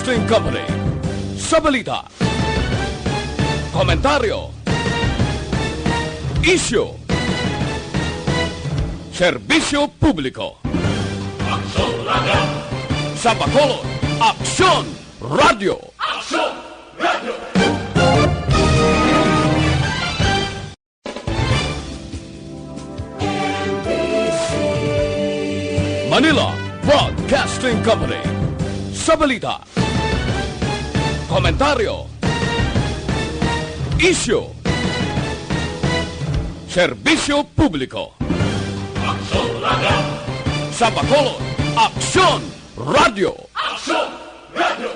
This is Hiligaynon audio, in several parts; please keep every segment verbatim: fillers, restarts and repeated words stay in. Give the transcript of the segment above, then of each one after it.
Broadcasting Company. Sa balita, komentaryo, isyu, serbisyo publiko. Aksyon Radio! Sa Bacolod, Aksyon Radio! Aksyon Radio! Manila Broadcasting Company. Sa balita, komentaryo, isyu, serbisyo publiko. Aksyon Radio! Sa Bacolod, Aksyon Radio! Aksyon Radio!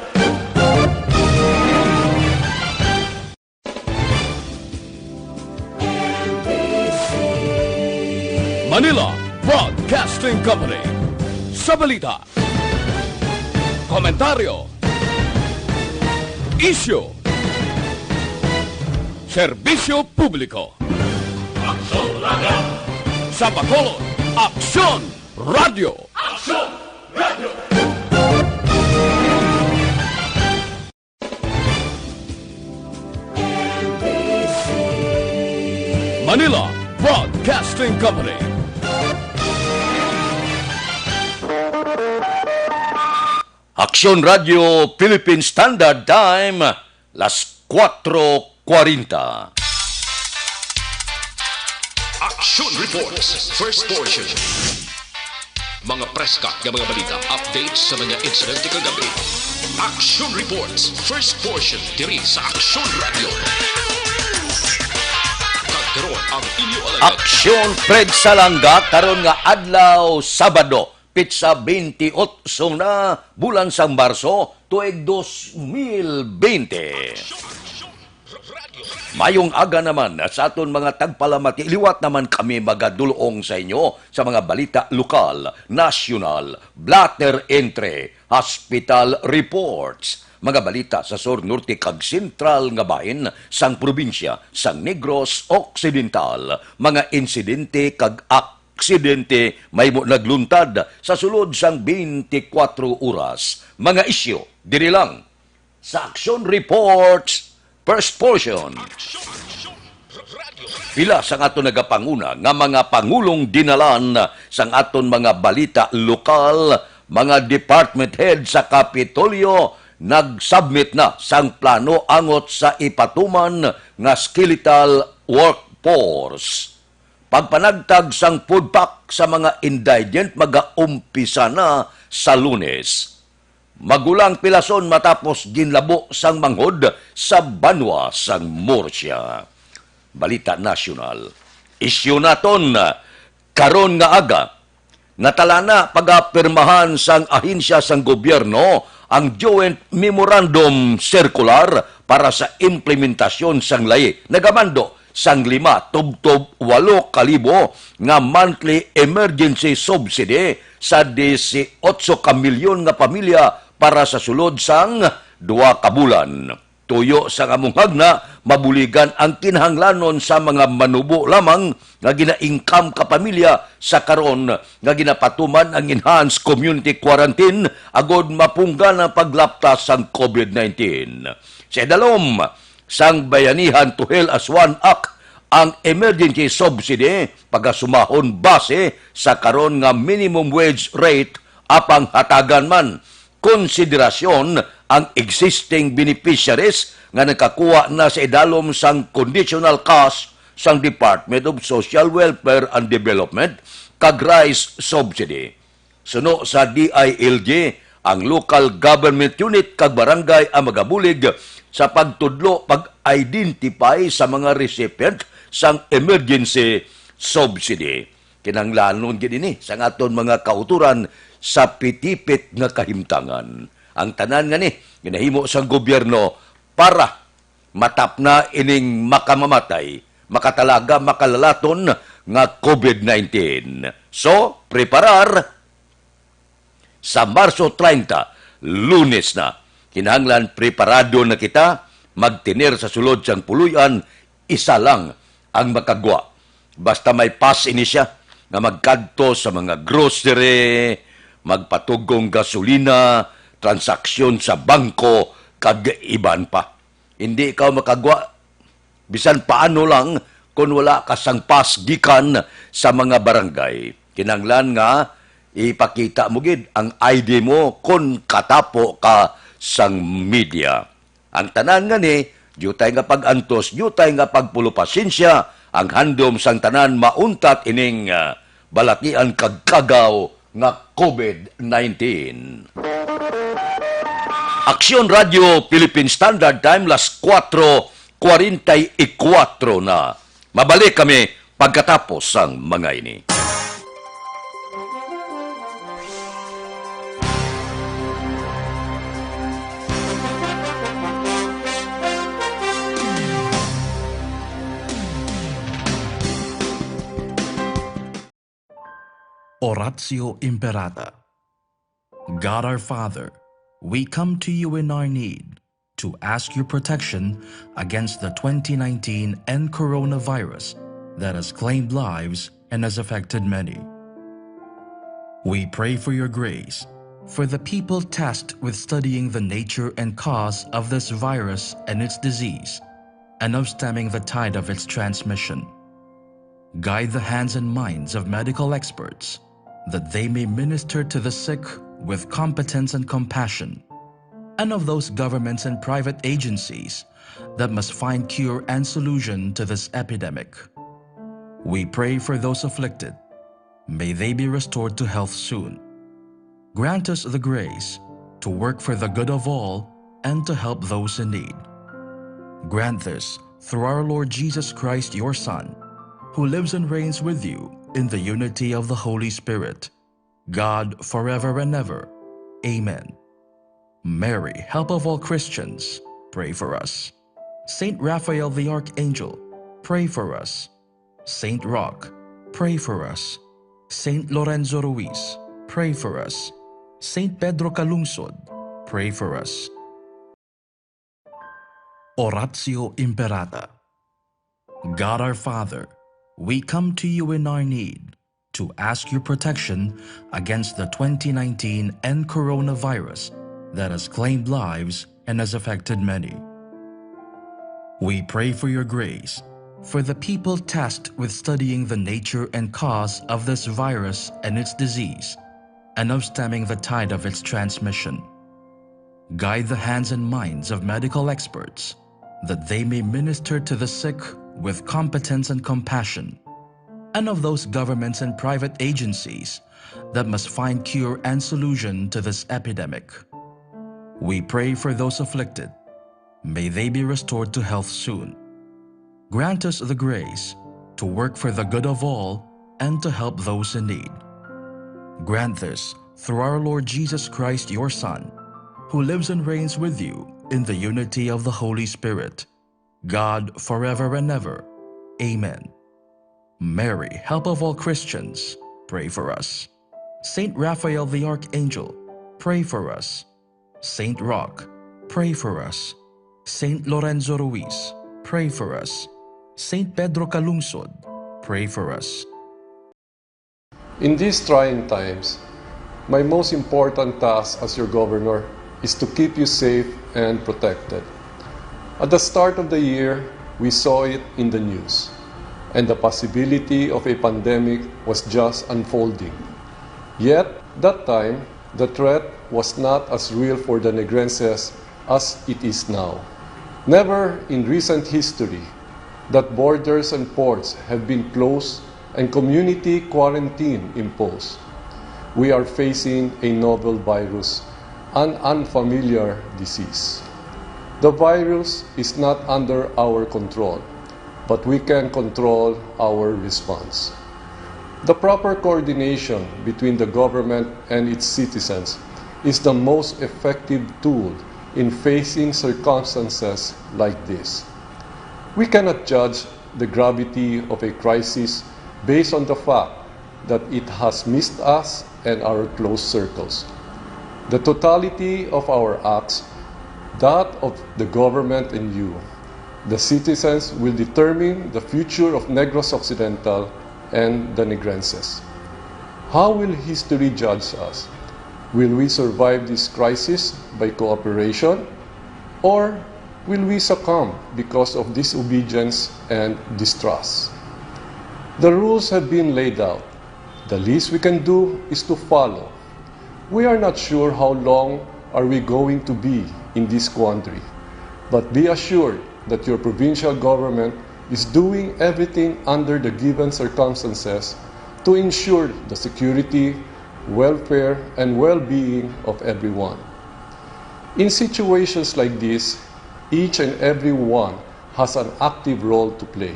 Manila Broadcasting Company. Sa balita, komentaryo, isyu, serbisyo publiko. Aksyon Radio! Sa Bacolod, Aksyon Radio! Aksyon Radio! Manila Broadcasting Company. Aksyon Radio Philippine Standard Time, las kuwatro kwarenta. Action Reports, first portion. Mga preska nga mga balita, updates sa mga insidente kagabi. Action Reports, first portion, diri sa Action Radio. Kag karon ang inyo alagad. Aksyon Fred Salanga karon nga adlaw, Sabado, pitsa twenty-eight na bulan sang Marso, tuig dos mil bente. Mayong aga naman sa aton mga tagpalamati. Liwat naman kami magadulong sa inyo sa mga balita lokal, nasyonal, blotter entry, hospital reports, mga balita sa sur, norte, kag sentral nga bahin sang probinsya sang Negros Occidental, mga insidente kag aksidente mahimo nagluntad sa sulod sang twenty-four oras, mga isyu diri lang sa Action Reports, first portion. Pila sang aton nagapanguna nga mga pangulong dinalan sang aton mga balita lokal, mga department head sa Kapitolyo, nagsubmit na sang plano angot sa ipatuman nga skeletal workforce. Pagpanagtag sang food pack sa mga indigent magaumpisa na sa Lunes. Magulang pilason matapos ginlabo sang manghod sa banwa sang Murcia. Balita nasyonal. Isyu naton karon nga aga. Natalana pagapirmahan sang ahensya sang gobyerno ang Joint Memorandum Circular para sa implementasyon sang layi. Nagamando sang lima tubtob walo ka libo nga monthly emergency subsidy sa disiotso ka milyon nga pamilya para sa sulod sang duha ka bulan. Tuyo sang among hagna, mabuligan ang kinahanglanon sa mga manubo lamang nga gina-income ka pamilya sa karon nga ginapatuman ang enhanced community quarantine agod mapunggan ang paglapta sang COVID nineteen. Sa idalom sang Bayanihan to Heal as One Act, ang emergency subsidy pagasumahon base sa karon nga minimum wage rate, apang hatagan man konsiderasyon ang existing beneficiaries nga nakakuha na sa idalom sang conditional cash sang Department of Social Welfare and Development kag rice subsidy. Suno sa D I L G, ang local government unit kag barangay ang magabulig sa pagtudlo, pag-identify sa mga recipient sang emergency subsidy. Kinahanglanon gid ini sang aton mga kautoran sa pitipit nga kahimtangan. Ang tanan nga ni ginahimo sang gobyerno para matapna ining makamamatay, makatalaga, makalalaton nga COVID nineteen. So, preparar sa Marso treinta, Lunes na. Kinahanglan preparado na kita, magtener sa sulod sang puloy-an, isa lang ang makagwa. Basta may pass ini siya nga magkadto sa mga grocery, magpatugong gasolina, transaksyon sa bangko, kag iban pa. Hindi ka makagwa bisan paano lang kon wala ka sang pass gikan sa mga barangay. Kinahanglan nga ipakita mo gid ang I D mo kon katapo ka sang media. Ang tanan nga ni, diutay nga pag-antos, diutay nga pagpulo pasensya, ang handom sang tanan mauntat ining, ah, balatian kag kagaw nga COVID nineteen. Aksyon Radio Philippine Standard Time, las kuwatro kwarenta y kuwatro na. Mabalik kami pagkatapos sang mga ini. Oratio Imperata. God our Father, we come to you in our need to ask your protection against the twenty nineteen N coronavirus that has claimed lives and has affected many. We pray for your grace for the people tasked with studying the nature and cause of this virus and its disease, and of stemming the tide of its transmission. Guide the hands and minds of medical experts, that they may minister to the sick with competence and compassion, and of those governments and private agencies that must find cure and solution to this epidemic. We pray for those afflicted. May they be restored to health soon. Grant us the grace to work for the good of all and to help those in need. Grant this through our Lord Jesus Christ, your Son, who lives and reigns with you in the unity of the Holy Spirit, God, forever and ever. Amen. Mary, help of all Christians, pray for us. Saint Raphael the Archangel, pray for us. Saint Roch, pray for us. Saint Lorenzo Ruiz, pray for us. Saint Pedro Calungsod, pray for us. Oratio Imperata. God our Father, we come to you in our need to ask your protection against the twenty nineteen N coronavirus that has claimed lives and has affected many. We pray for your grace for the people tasked with studying the nature and cause of this virus and its disease, and of stemming the tide of its transmission. Guide the hands and minds of medical experts, that they may minister to the sick with competence and compassion, and of those governments and private agencies that must find cure and solution to this epidemic. We pray for those afflicted. May they be restored to health soon. Grant us the grace to work for the good of all and to help those in need. Grant this through our Lord Jesus Christ, your Son, who lives and reigns with you in the unity of the Holy Spirit, God, forever and ever. Amen. Mary, help of all Christians, pray for us. Saint Raphael the Archangel, pray for us. Saint Roch, pray for us. Saint Lorenzo Ruiz, pray for us. Saint Pedro Calungsod, pray for us. In these trying times, my most important task as your governor is to keep you safe and protected. At the start of the year, we saw it in the news, and the possibility of a pandemic was just unfolding. Yet, that time, the threat was not as real for the Negrenses as it is now. Never in recent history that borders and ports have been closed and community quarantine imposed. We are facing a novel virus, an unfamiliar disease. The virus is not under our control, but we can control our response. The proper coordination between the government and its citizens is the most effective tool in facing circumstances like this. We cannot judge the gravity of a crisis based on the fact that it has missed us and our close circles. The totality of our acts, that of the government and you, the citizens, will determine the future of Negros Occidental and the Negrenses. How will history judge us? Will we survive this crisis by cooperation, or will we succumb because of disobedience and distrust? The rules have been laid out. The least we can do is to follow. We are not sure how long are we going to be in this quandary, but be assured that your provincial government is doing everything under the given circumstances to ensure the security, welfare, and well-being of everyone. In situations like this, each and every one has an active role to play.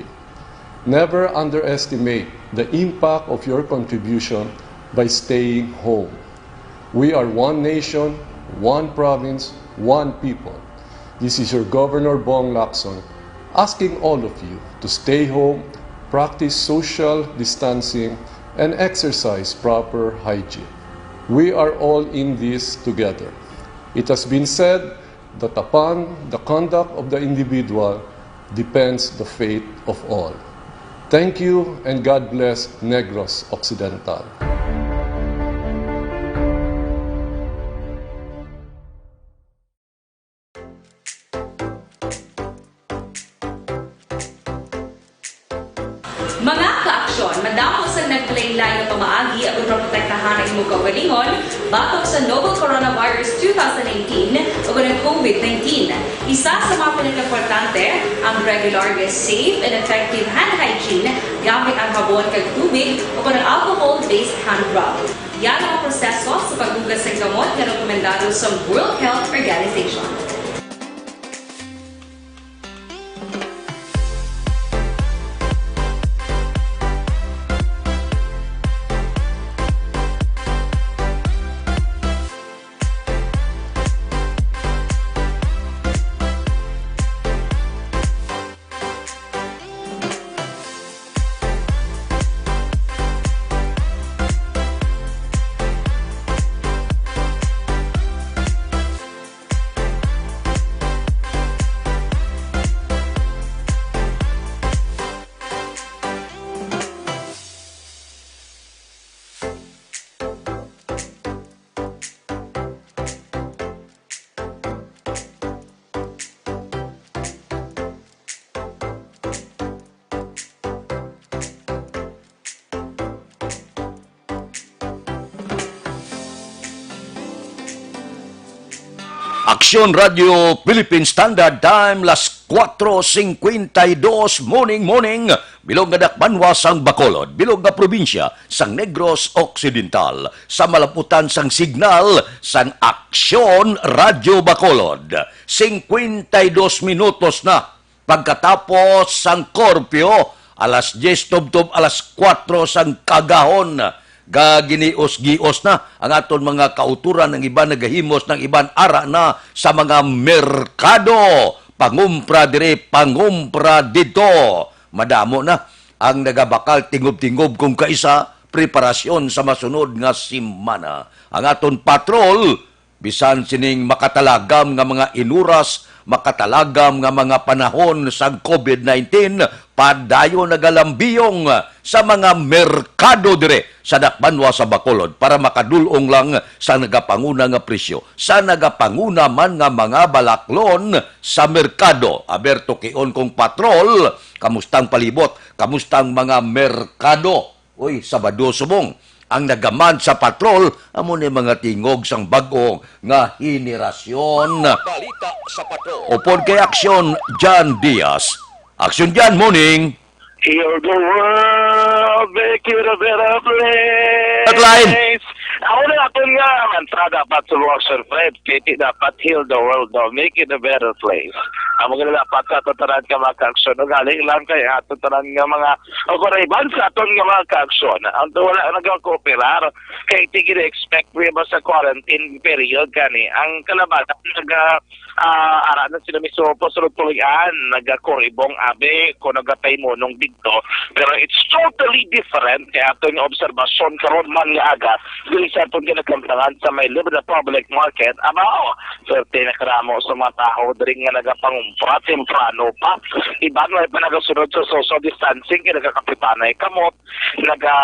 Never underestimate the impact of your contribution by staying home. We are one nation, one province, one people. This is your Governor Bong Lacson asking all of you to stay home, practice social distancing, and exercise proper hygiene. We are all in this together. It has been said that upon the conduct of the individual depends the fate of all. Thank you and God bless Negros Occidental. Mga kaaksyon, madamo sang naglain-lain nga pamaagi aron maprotektahan ang imo kaugalingon batok sa novel coronavirus two thousand nineteen o ang COVID nineteen. Isa sa mga pinakaimportante ang regular nga safe and effective hand hygiene gamit ang habon kag tubig o ang alcohol-based hand rub. Yan ang proseso sa paghugas sang kamot nga rekomendado sa World Health Organization. Aksyon Radio Philippine Standard Time, las kuwatro singkwenta y dos, morning, morning. Bilog nga dakbanwa sang Bacolod, bilog nga probinsya sang Negros Occidental. Sa malaputan sang signal sang Aksyon Radio Bacolod, singkwenta y dos minutos na pagkatapos sang curfew, alas diyes tubtob alas kuwatro sang kaagahon. Gaginios-gios na ang aton mga kautoran, ang iban nagahimos, ang iban ara na sa mga merkado. Pangumpra diri, pangumpra didto. Madamo na ang nagabakal tingob-tingob kung kaisa preparasyon sa masunod nga semana. Ang aton patrol, bisan sining makatalagam nga mga inuras, makatalagam nga mga panahon sang COVID nineteen, padayon nagalambiyong sa mga merkado diri sa dakbanwa sa Bacolod para makadul-ong lang sa nagapanguna nga presyo, sa nagapanguna man nga mga balaklon sa merkado. Aber, tukion kong patrol, kamusta ang palibot? Kamusta ang mga merkado? Uy, Sabado subong. Ang nagaman sa patrol, amo ni mga tingog sang bag-o nga henerasyon. Balita sa patrol. Upod kay Aksyon Jan Diaz. Aksyon Jan, morning. Heal the world, make it a better place. Hotline. Ako na aton nga, mantra dapat sa mga survive, kaya di dapat heal the world daw, make it a better place. Amo nga dapat sa aton tanan ka mga kaaksyon, no? Galing lang kay aton tanan nga mga o kung iban sa aton nga mga kaaksyon, ang wala nagakooperar, kay tigil expect mo ba sa quarantine period gani, ang kalabanan naga, ah, ara na sila mismo po sa Lutulian, nagakuribong abi ko nagapay monong dito. Pero it's totally different kay aton nga obserbasyon karon man nga aga, dili sa aton ginakamtangan sa may Liberty Public Market, aba, oh, swerte na karamo sa mga tao diri nga nagapang Pra-, temprano pa. Iban may pa nagasunod sa social distancing, kay nagakapitanay kamot, naga,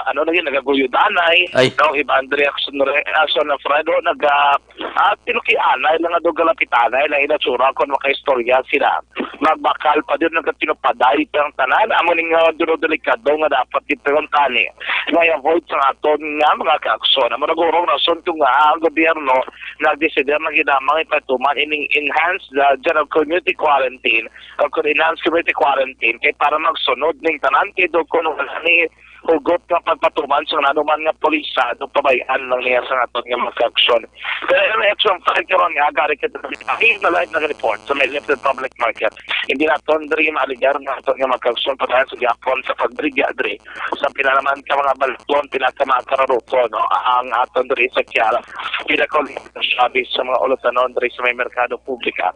ano na yun, nagaguyudanay, Ay. no? Iban reaction, reaction na Fredo, naga, ah, tinukianay lang nga doon galapitanay, lang inatsura kung makaistorya sila. Magbakal pa din, nagkatinupaday pa ang tanan, amo ning, ah, duno delikado nga dapat ipagantani, nga i-avoid sa aton nga mga kaaksyon. Amo nagurong rason kung nga ang gobyerno nagdesider na ginamang ipatuman ining enhanced, ah, general community quarantine o kung enhanced community quarantine kay para magsunod ning tanan kay do kung wala ni hugot nga pagpatuman sa nanuman nga pulis sa atong pabayaan lang niya sa aton nga mga kaaksyon. Pero ang action file karon nga gari kita ay na live na report sa may limited public market. Hindi naton diri maaligar nga aton nga mga kaaksyon padayon sa gihapon sa pagbaligya diri sa pila naman ka mga balakon, pila ka mga kararuto, no? Ang aton diri sa Kiara, pila ka ulit ang sabi sa mga ulutanon diri sa may merkado publika.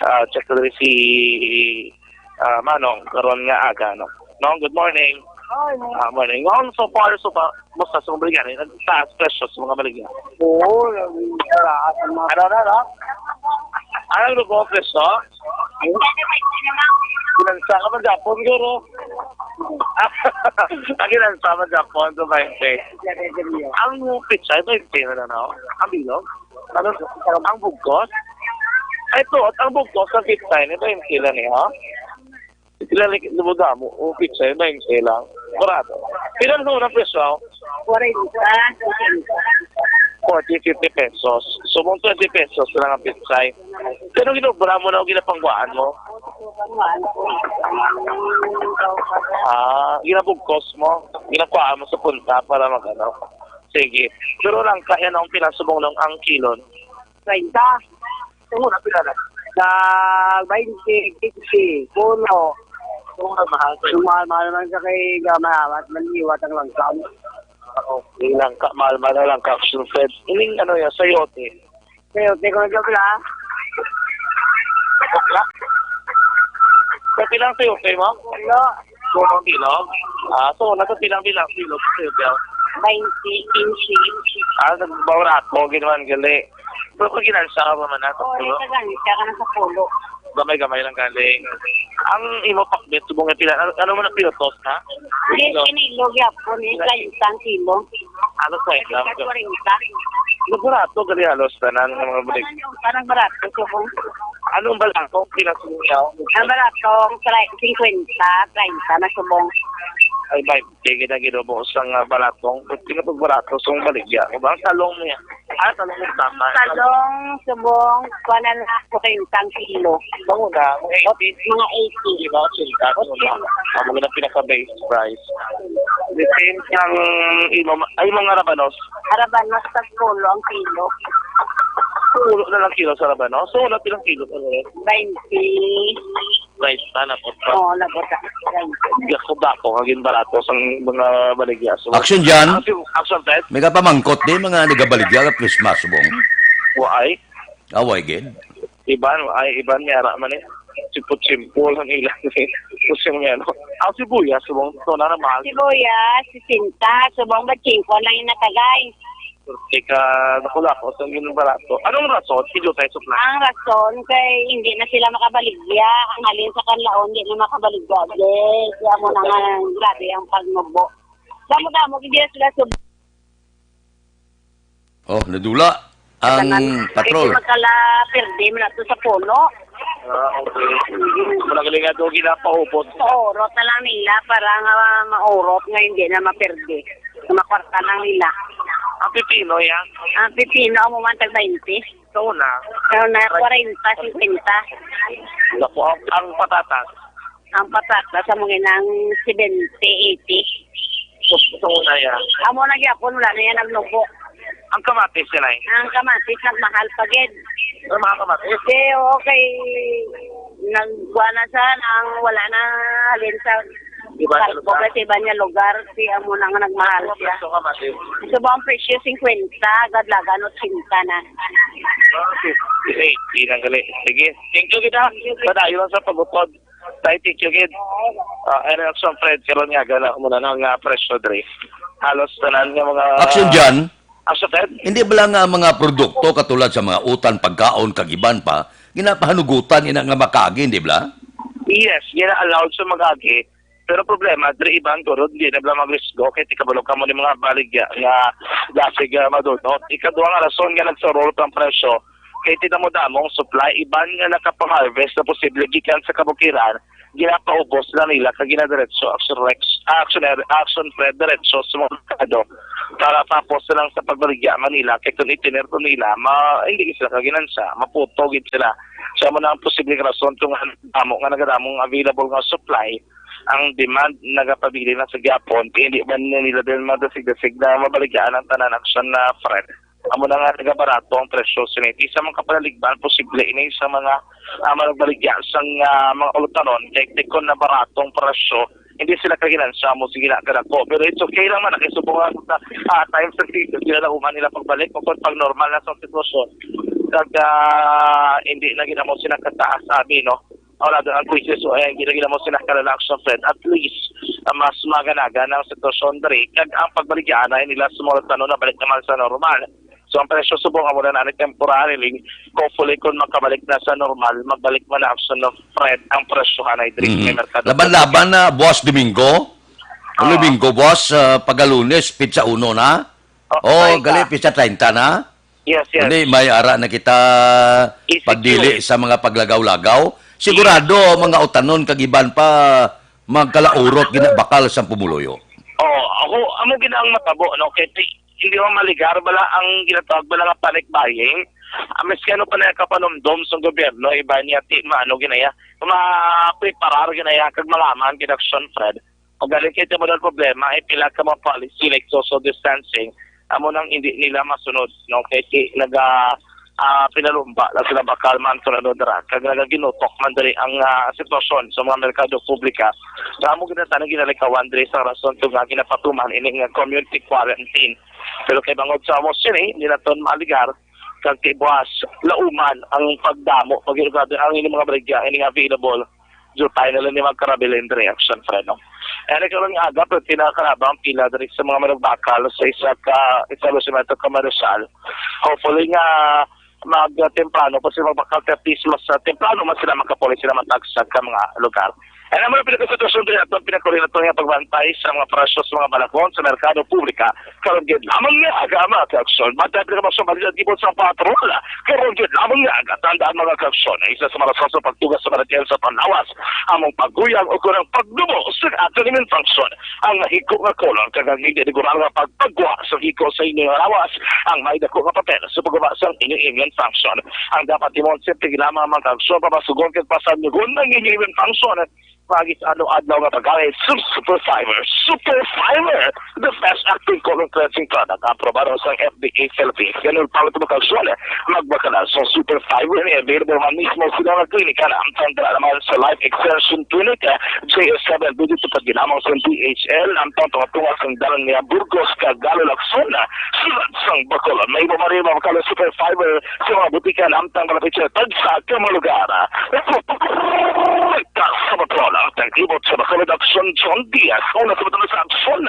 Ah, check diri si, ah, Manong karon nga aga, no? Nong, good morning. Hi, Nong. Ah, morning. Nong, so far, so far, musta sa mga baligya? Nagtaas presyo sa mga baligya? Oo, nagtaas ang mga Ano na, no? Ano ang lubo ang presyo? Ginansa ka man Japon, guro. Ang ginansa man Japon, so twenty. Ang pichay, twenty na, no? Ang bilog? Ano, ang bugkos? Ay, to, ang bugkos, ang pichay, ni twenty lang, eh, ha? Sila, like, lumudamo, o pichay, twenty lang. Barato. Pila na sa unang presyo? Kwarenta, sesenta. Forty, fifty pesos. So, mong twenty pesos lang ang pichay. Pero ginobra mo na o ginapangwaan mo? Ah, ginabugkos mo? Ginakuhaan mo sa punta para mag-ano? Sige. Pero lang kaya na ang pinasubong ng ang kilon? Treinta. Ito muna, pila na? Sa twenty, fifty, puno. Ito muna, mahal. Yung mahal-mahal naman sa kay Gamahamat, maliwat ang langkam. Okay, langka, mahal-mahal na langka, action fed. Ining ano yan, sayote. Sayote ko nagkabla. Sa pilang sayote mo? Wala. Tumang bilog? Ah, so, nasa pilang bilang bilog sayote? Twenty, fifty. Ah, nagbawrat mo, ginawan gali. Pero kung ginansa ka pa man, ah, Oo, sa pulo? Yung tagang, siya ka na sa pulo. Gamay-gamay lang gali. Ang imo pakbet, subong nga pila, ano, ano man ang pinutos, ha? Hindi, Kilo? Kinilo, gyapon, eh, Kilo. Treinta ang kilo. Ano sa ito? Sa kwarenta. Mas barato, gali halos, tanan ng mga balik. Parang, parang barato, subong. Anong balato? Pila subong yaw? Ang balato, tri-, singkwenta, treinta na subong. Ay, bay. Sige na, ginubo sang, ah, balatong. Ba't di ka pagbarato sang baligya? O ba ang talong niya? Ah, talong ng tama. Talong, subong, kuha na lang, kwarenta ang kilo. Bango na, mga eighty. Mga eighty. Di ba, ochenta, ano na? Ang mga pinaka-base price. Depende ang imo, ay, mga rabanos. Rabanos, tag pulo ang kilo. Pulo na lang kilo sa rabanos? So, wala pilang kilo sa rabanos? Twenty. Right, na, labot pa. Oo, labot pa. Right. Dako-dako, kagin barato sang mga baligya. So, Action dyan. Action, action, Ted. May kapamangkot di, mga nagabaligya, Christmas, subong. Waay. Away, gid. Iban, ay, iban, may ara man eh. Sipot-simpol ang ilan. Gusto mo yan, no? Ang sibuyas, subong, ito na, na mahal. Sibuyas, sesenta, subong ba, singko lang yung natagay. Ika, naku, dako, so, yun ang barato. Anong rason? Sige tayo, sukla. Ang rason kay hindi na sila makabaligya. Ang halin sa kanlaon, hindi na makabaligya. Yes, kaya mo na nga, grabe ang pagnubo. Damo-damo, hindi na sila sub- Oh, nadula ang Kailangan, patrol. Hindi magkala, perde mo na to sa puno. Ah, okay. Wala galing nga doon ginapaubot. Paurot na lang nila para nga maurot nga hindi na maperde. Makwarta lang nila. Ang pipino, ya? Ang pipino, amo man tag twenty. Sa una? Sa una, kwarenta, singkwenta. Naku, ang, ang patatas? Ang patatas, amo ginang seventy, eighty. Sa, sa una, ya? Amo na gyapon, wala na yan, nagnubo. Ang kamatis, yan ay? Ang kamatis, nagmahal pa gid. Ang mga kamatis? Di, okay. Nagkuha na sa, nang wala na, halin sa Iba na Carpo, lugar. Kasi iba niya lugar, si amo na nga nagmahal Ang siya. Presyo ka, ma'am? Subong ang presyo, singkwenta, gadlagan, ochenta na. Ah, fifty-eight, di na gali. Sige, thank you kita. Padayon lang sa pag-upod. Tay, thank you, gid. Ah, ano, Action Fred, karon nga, gana, muna na nga presyo, dre. Halos tanan nga mga Action dyan. Asa, Ted? Hindi bala nga ang mga produkto katulad sa mga utan, pagkaon, kag iban pa, ginapahanugutan ina nga makaagi, hindi bala? Yes, gina-allowed sa makaagi. Pero problema, diri iban guro, hindi na bala maglisgo kay ti kabalo kamo ni mga baligya nga dasig, ah, madunot. Ikaduha nga rason nga nagsurol ang presyo, kay ti damo-damo ang supply, iban nga nakapang-harvest na posible gikan sa kabukiran, ginapaubos lang nila kag ginadiretso action rex, action, action Fred diretso sa mga merkado para tapos na lang sa pagbaligya man nila, kay kung itiner to nila, ma, hindi gid sila kaginansa, maputo gid sila. Siya mo na ang posibleng rason kung ano damo nga nagadamong available nga supply, ang demand nagapabilin na sa gyapon, kay hindi man nila din madasig-dasig na mabaligyaan ang tanan action na Fred. Amo na nga nagabarato ang presyo sini. Isa man ka panaligban, posible ini sa mga, ah, managbaligya sang, ah, mga ulutanon, kay tikon na barato ang presyo, hindi sila kaginansa mo sige na kadako. Pero it's okay lang man, nakisubong nga sa, ah, times of season, sila na uman nila pagbalik o kung pag normal na sa sitwasyon. Kag, ah, hindi na ginamo sila kataas, sabi, no? Wala doon ang cases, o, eh, hindi na ginamo sila kalala action Fred. At least, ah, mas maganaga ang sitwasyon diri. Kag ang pagbaligya na nila sa mga ulutanon na balik naman sa normal. So, ang presyo subong amo na nani temporarily, hopefully, kung makabalik na sa normal, magbalik man na action of Fred ang presyohan ay diri sa Mhm. may merkado. Laban-laban na, Boss Domingo. Ang Oo. Domingo, Boss, ah, pagkalunes, pitsa uno na. Oh, Oh, treinta. Gali, pitsa treinta na. Yes, yes. Kundi may ara na kita E C Q. Pagdili sa mga paglagaw-lagaw. Sigurado, Yes. mga utanon kag iban pa, magkalaurot, ginabakal sa pumuluyo. Oo, ako, amo gid ang matabo, no? Kay ti-, hindi man maligar bala ang ginatawag bala nga panic buying. Ah, maski ano pa na kapanumdom sa gobyerno, iba niya ti maano ginaya, mapreparar ginaya kag malaman gid action Fred. Kung galing kay mo problema, ay pila ka mga policy like social distancing, amo nang hindi nila masunod, no? Kay ti naga ah, pinalumba lang sila bakal man sa ano dira, kag nagaginutok man diri ang, ah, sitwasyon sa mga merkado publika. Nga amo gid na tanan ginalikawan diri sa rason to nga ginapatuman ini nga community quarantine. Pero kay bangod sa amo sini, hindi na ton maaligar, kag kay buwas, lauman ang pagdamo, pag grabe ang ini mga baligya, ini nga available. Jutay na lang ni mga karabinero reaction, Fred, no? And ikaw lang aga, pero pinakaraba ang pila diri sa mga manugbakal sa isa ka establishmento komersyal. Hopefully nga mag, ah, temprano pa sila magbakal kay at least mas, ah, temprano man sila makapulit sila matagsa ka mga lugar. And ang mga pinakasitwasyon diri ato, ang pinakuli nato nga pagbantay sa mga presyo sa mga balakon sa merkado publika. Karon gid lamang nga aga, mga kaaksyon. Bantay ang pinakabagong balita tibod sa patrol. Karon gid lamang nga aga, tandaan, mga kaaksyon, ang isa sa mga rason sa pagtugas sa maratiyan sa panlawas, among paguyang o kunang pagdubo sa ato ni Minfunction. Ang mahiko nga kolon kag ang hindi regular nga pagpagwa sa hiko sa inyo nga lawas ang may dako nga papel sa pagguba sang inyo immune function. Ang dapat timon, simple lamang, mga kaaksyon, pamasugon kag pasanyugon ang inyo immune function. Pagis adlaw-adlaw nga paggamit sa Super Fiber. Super Fiber, the best acting colon cleansing product, aprobado sang F D A Philippines. Ganun pa ang mga kaaksyon, magbakal sa Super Fiber ni available man mismo sila nga klinika na ang tanda naman sa Life Extension Clinic, J S seven, dito sa pagginamang sa D H L, ang tawag tunga sang dalan niya Burgos, Cagalo, Lacson, sulod sang Bacolod. May iba man rin mga Super Fiber sa mga butika na amtang malapit sa tagsa ka mga lugar. Sa Bacolod, ang tagibot sa Bacolod, Action John Diaz. Una sa Bacolod, sa Action,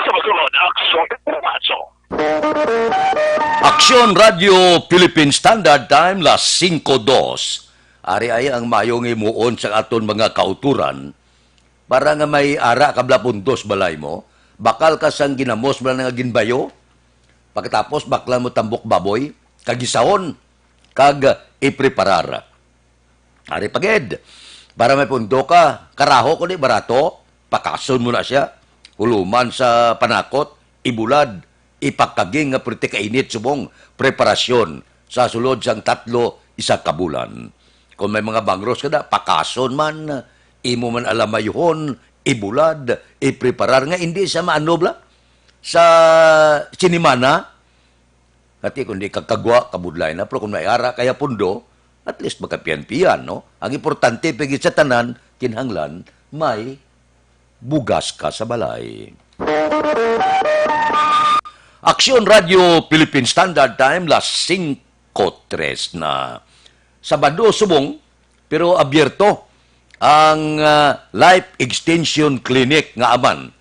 sa Bacolod, Action Radyo. Aksyon Radyo Philippine Standard Time, las singko dos. Ari ay ang mayo nga himuon sa aton mga kauturan para nga may ara ka bala pundos balay mo, bakal ka sang ginamos bala nga ginbayo, pagkatapos bakla mo tambok baboy, kagisahon, kag ipreparar. Ari pa gid, para may pundo ka, karaho ko di barato, pakason mo na siya. Huluman sa panakot, ibulad, ipakaging nga pwerte kainit subong preparasyon sa sulod sang tatlo, isa ka bulan. Kung may mga bangros ka na, pakason man, imo man alamayhon, ibulad, ipreparar nga hindi sa maano bala, sa sinimana, Kati kung di ka kagwa, kabudlay na, pero kung may ara kaya pundo, at least makapiyan-piyan, no? Ang importante, pigit sa tanan, kinahanglan, may bugas ka sa balay. Aksyon Radyo Philippine Standard Time, las singko tres na. Sabado subong, pero abierto ang, ah, Life Extension Clinic nga aman,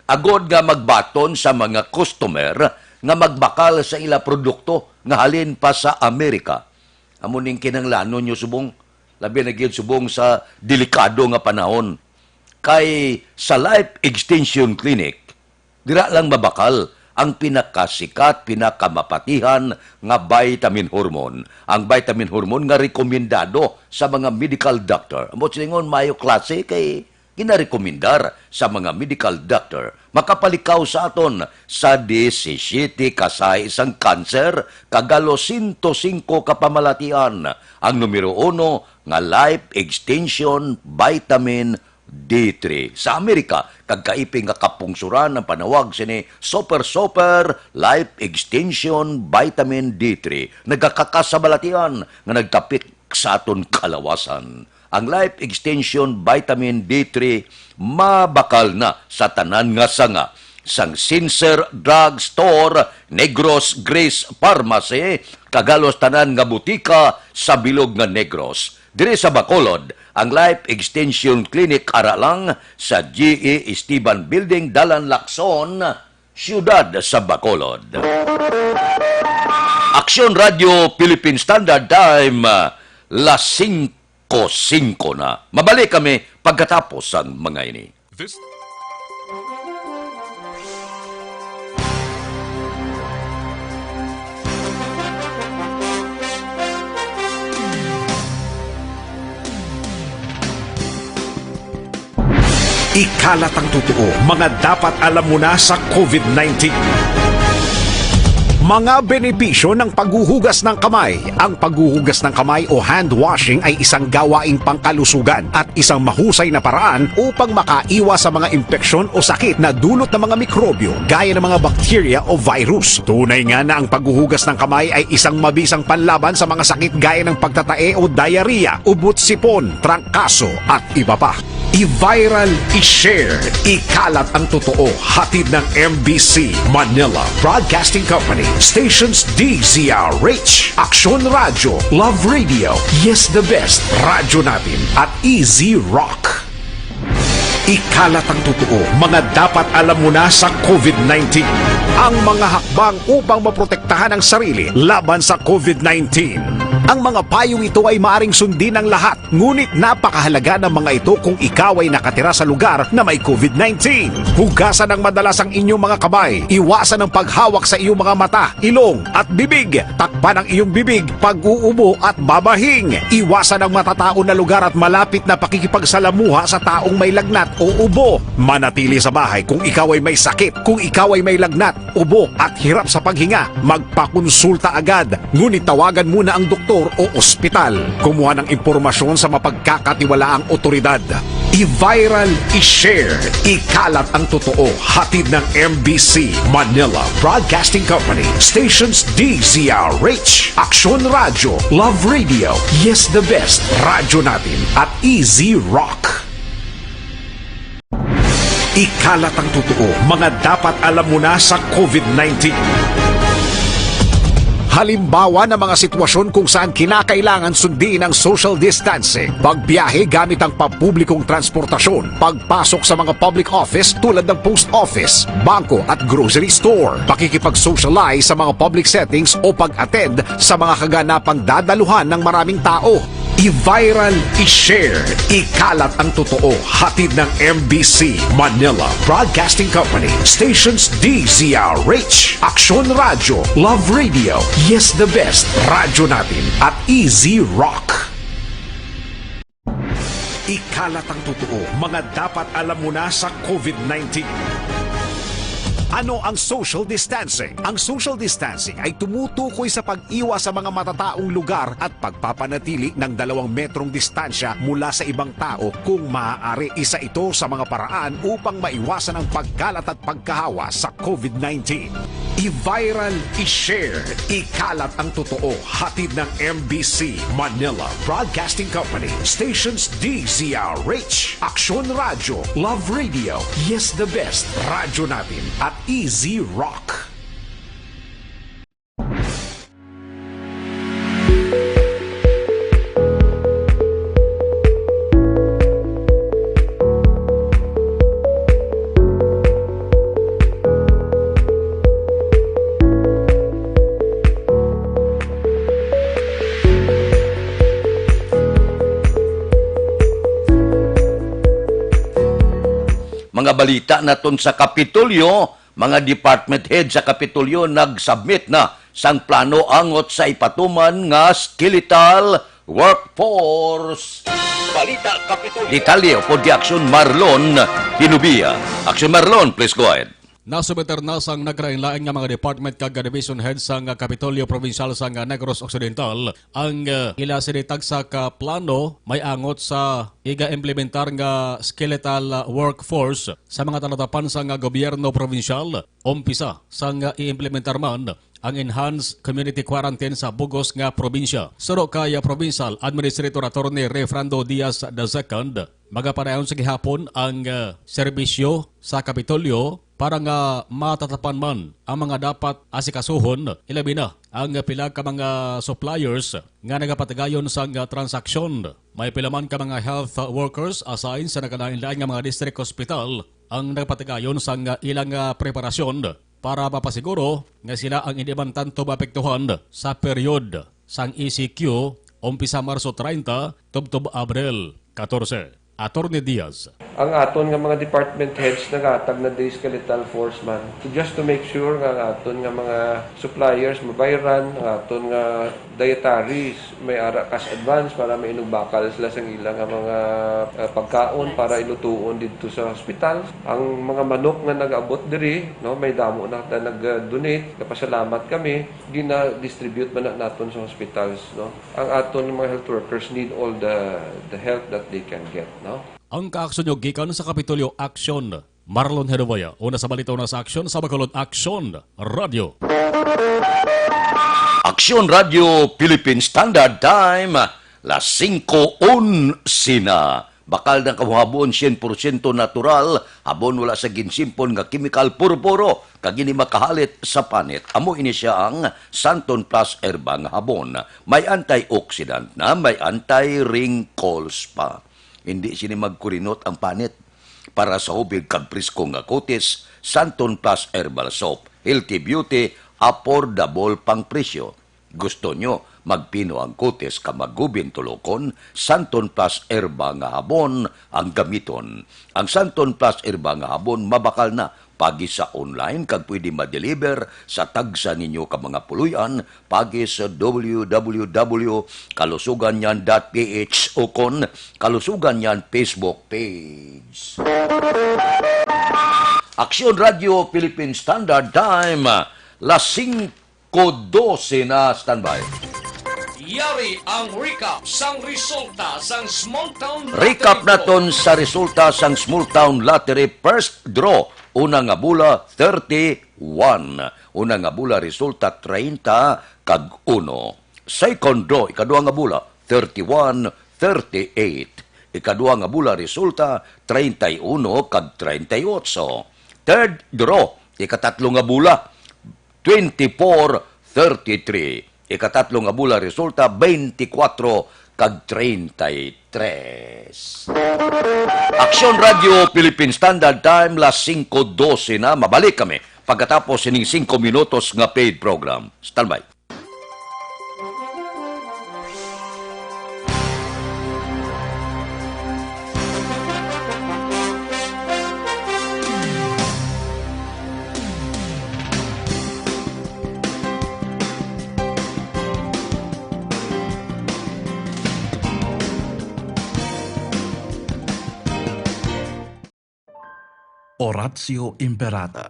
agod nga magbaton sa mga customer nga magbakal sa ila produkto nga halin pa sa Amerika. Amo ning kinahanglanon nyo subong, labi na gyud subong sa delikado nga panahon. Kay sa Life Extension Clinic, dira lang mabakal ang pinakasikat, pinakamapatihan nga vitamin hormone, ang vitamin hormone nga rekomendado sa mga medical doctor. Amo silingon, maayo klase kay ginarekomendar sa mga medical doctor. Makapalikaw sa aton sa disisiete ka sahi sang cancer, kag halos sento singko ka pamalatian. Ang numero uno nga Life Extension Vitamin D three. Sa Amerika, kag kaiping nga kapungsuran ang panawag sini Super Super Life Extension Vitamin D three. Nagakakas sa balatian nga nagtapik sa aton kalawasan. Ang Life Extension Vitamin D three mabakal na sa tanan nga sanga, sang Sincere Drug Store, Negros Grace Pharmacy, kag halos tanan nga butika sa bilog nga Negros. Diri sa Bacolod, ang Life Extension Clinic ara lang sa G E Esteban Building, Dalan Lacson, siyudad sa Bacolod. Aksyon Radio Philippine Standard Time, las singko singko na. Mabalik kami pagkatapos sang mga ini. This Ikalat ang totoo, mga dapat alam mo na sa COVID nineteen. Mga benepisyo ng paghuhugas ng kamay. Ang paghuhugas ng kamay o hand washing ay isang gawaing pangkalusugan at isang mahusay na paraan upang makaiwas sa mga impeksyon o sakit na dulot ng mga mikrobyo gaya ng mga bakterya o virus. Tunay nga na ang paghuhugas ng kamay ay isang mabisang panlaban sa mga sakit gaya ng pagtatae o diarrhea, ubot sipon, trangkaso, at iba pa. I-viral, i-share, ikalat ang totoo. Hatid ng M B C Manila Broadcasting Company, stations D Z R H, Aksyon Radyo, Love Radio, Yes the Best, Radyo Natin, at Easy Rock. Ikalat ang totoo, mga dapat alam mo na sa COVID nineteen. Ang mga hakbang upang maprotektahan ang sarili laban sa COVID nineteen. Ang mga payong ito ay maaring sundin ng lahat, ngunit napakahalaga ng mga ito kung ikaw ay nakatira sa lugar na may COVID nineteen. Hugasan ng madalas ang inyong mga kamay. Iwasan ang paghawak sa iyong mga mata, ilong, at bibig. Takpan ang iyong bibig pag-uubo at babahing. Iwasan ang matataon na lugar at malapit na pakikipagsalamuha sa taong may lagnat o ubo. Manatili sa bahay kung ikaw ay may sakit, kung ikaw ay may lagnat, ubo, at hirap sa paghinga. Magpakonsulta agad, ngunit tawagan muna ang doktor o ospital. Kumuha ng impormasyon sa mapagkakatiwalaang otoridad. I-viral, i-share, ikalat ang totoo. Hatid ng M B C Manila Broadcasting Company, stations D Z R H, Aksyon Radyo, Love Radio, Yes the Best, Radyo Natin, at Easy Rock. Ikalat ang totoo, mga dapat alam mo na sa COVID nineteen. Halimbawa ng mga sitwasyon kung saan kinakailangan sundin ang social distancing: pagbiyahe gamit ang pampublikong transportasyon, pagpasok sa mga public office tulad ng post office, bangko, at grocery store, pakikipag-socialize sa mga public settings, o pag-attend sa mga kaganapang dadaluhan ng maraming tao. I-viral, i-share, ikalat ang totoo. Hatid ng M B C Manila Broadcasting Company, stations D Z R H, Aksyon Radyo, Love Radio, Yes the Best, Radyo Natin, at Easy Rock. Ikalat ang totoo, mga dapat alam mo na sa COVID nineteen. Ano ang social distancing? Ang social distancing ay tumutukoy sa pag-iwas sa mga matataong lugar at pagpapanatili ng dalawang metrong distansya mula sa ibang tao kung maaari. Isa ito sa mga paraan upang maiwasan ang pagkalat at pagkahawa sa COVID nineteen. I-viral, i-share, ikalat ang totoo. Hatid ng M B C Manila Broadcasting Company, stations D Z R H, Aksyon Radyo, Love Radio, Yes the Best, Radyo Natin, at Easy Rock. Nga balita naton sa Kapitolyo, mga department head sa Kapitolyo nag-submit na sang plano angot sa ipatuman nga skeletal workforce. Balita Kapitolyo. Detalye upod kay Aksyon Marlon Hinubia. Aksyon Marlon, please go ahead. Nasubmiter na sang nagkalainlain nga mga department kag division head sang Kapitolyo Provincial sang Negros Occidental ang, uh, ila sini tagsa ka plano may angot sa iga-implementar nga skeletal, uh, workforce sa mga talatapan sang gobyerno probinsyal, umpisa sang i-implementar man ang enhanced community quarantine sa bugos nga probinsya. Suno kay, uh, Provincial Administrator Attorney Refrando Diaz the second, magapadayon sa gihapon ang, uh, serbisyo sa Kapitolyo para nga matatapan man ang mga dapat asikasuhon, ilabi na ang pila ka mga suppliers nga nagapatigayon sang transaksyon. May pila man ka mga health workers assigned sa nagkalainlain nga mga district hospital ang nagapatigayon sang ilang, ah, preparasyon para mapasiguro nga sila ang indi man tanto maapektuhan sa period sang E C Q, umpisa Marso treinta tubtob Abril catorce. Attorney Diaz. Ang aton nga mga department heads naghatag na diri skeletal force man. So, just to make sure nga ang aton nga mga suppliers mabayran, ang aton nga dietaries may ara cash advance para mainugbakal sila sang ila nga mga, ah, pagkaon para ilutuon didto sa hospital. Ang mga manok nga nag-abot diri, no, may damo na ta nag-donate. Napasalamat kami. Gina-distribute man na naton sa hospitals, no. Ang aton mga health workers need all the, the help that they can get, no? Ang kaaksyon nyo gikan sa Kapitolyo Aksyon. Marlon Hedovaya, una sa balita, una sa aksyon, sa Bacolod Aksyon Radio. Aksyon Radio Philippine Standard Time, las singko onse na. Bakal na kamo habon, syen porsyento natural, habon wala sa ginsimpon nga kemikal, puro-puro, kag ini makahalit sa panit. Amo ini sia ang Santon Plus Herbang Habon. May antioxidant na, may anti-wrinkles pa. Hindi sini magkurinot ang panit. Para sa hubig kag presko nga kutis, Santon Plus Herbal Soap, healthy beauty, affordable pang presyo. Gusto nyo magpino ang kutis ka magubin tulokon? Santon Plus Herba nga habon ang gamiton. Ang Santon Plus Herba nga habon mabakal na pagi sa online kag pwede ma-deliver sa tagsa ninyo ka mga puloy-an pagi sa w w w kalusugan yan dot p h ukon Kalusugan yan Facebook page. Aksyon Radio Philippine Standard Time, las singko dose na. Standby. Yari ang recap sang resulta sang Small Town Lottery. Recap naton sa resulta sang Small Town Lottery first draw. Una nga bola, thirty-one. Una nga bola, resulta, treinta kag uno. Second draw, ikaduha nga bola, thirty-one, thirty-eight. Ikaduha nga bola, resulta, treinta y uno kag treinta y ocho. Third draw, ikatatlo nga bola, twenty-four, thirty-three. Ikatatlo nga bola, resulta, twenty-four kag treinta y tres. Aksyon Radio Philippine Standard Time, las singko dose na. Mabalik kami pagkatapos sining singko minutos nga paid program. Standby. Oratio Imperata.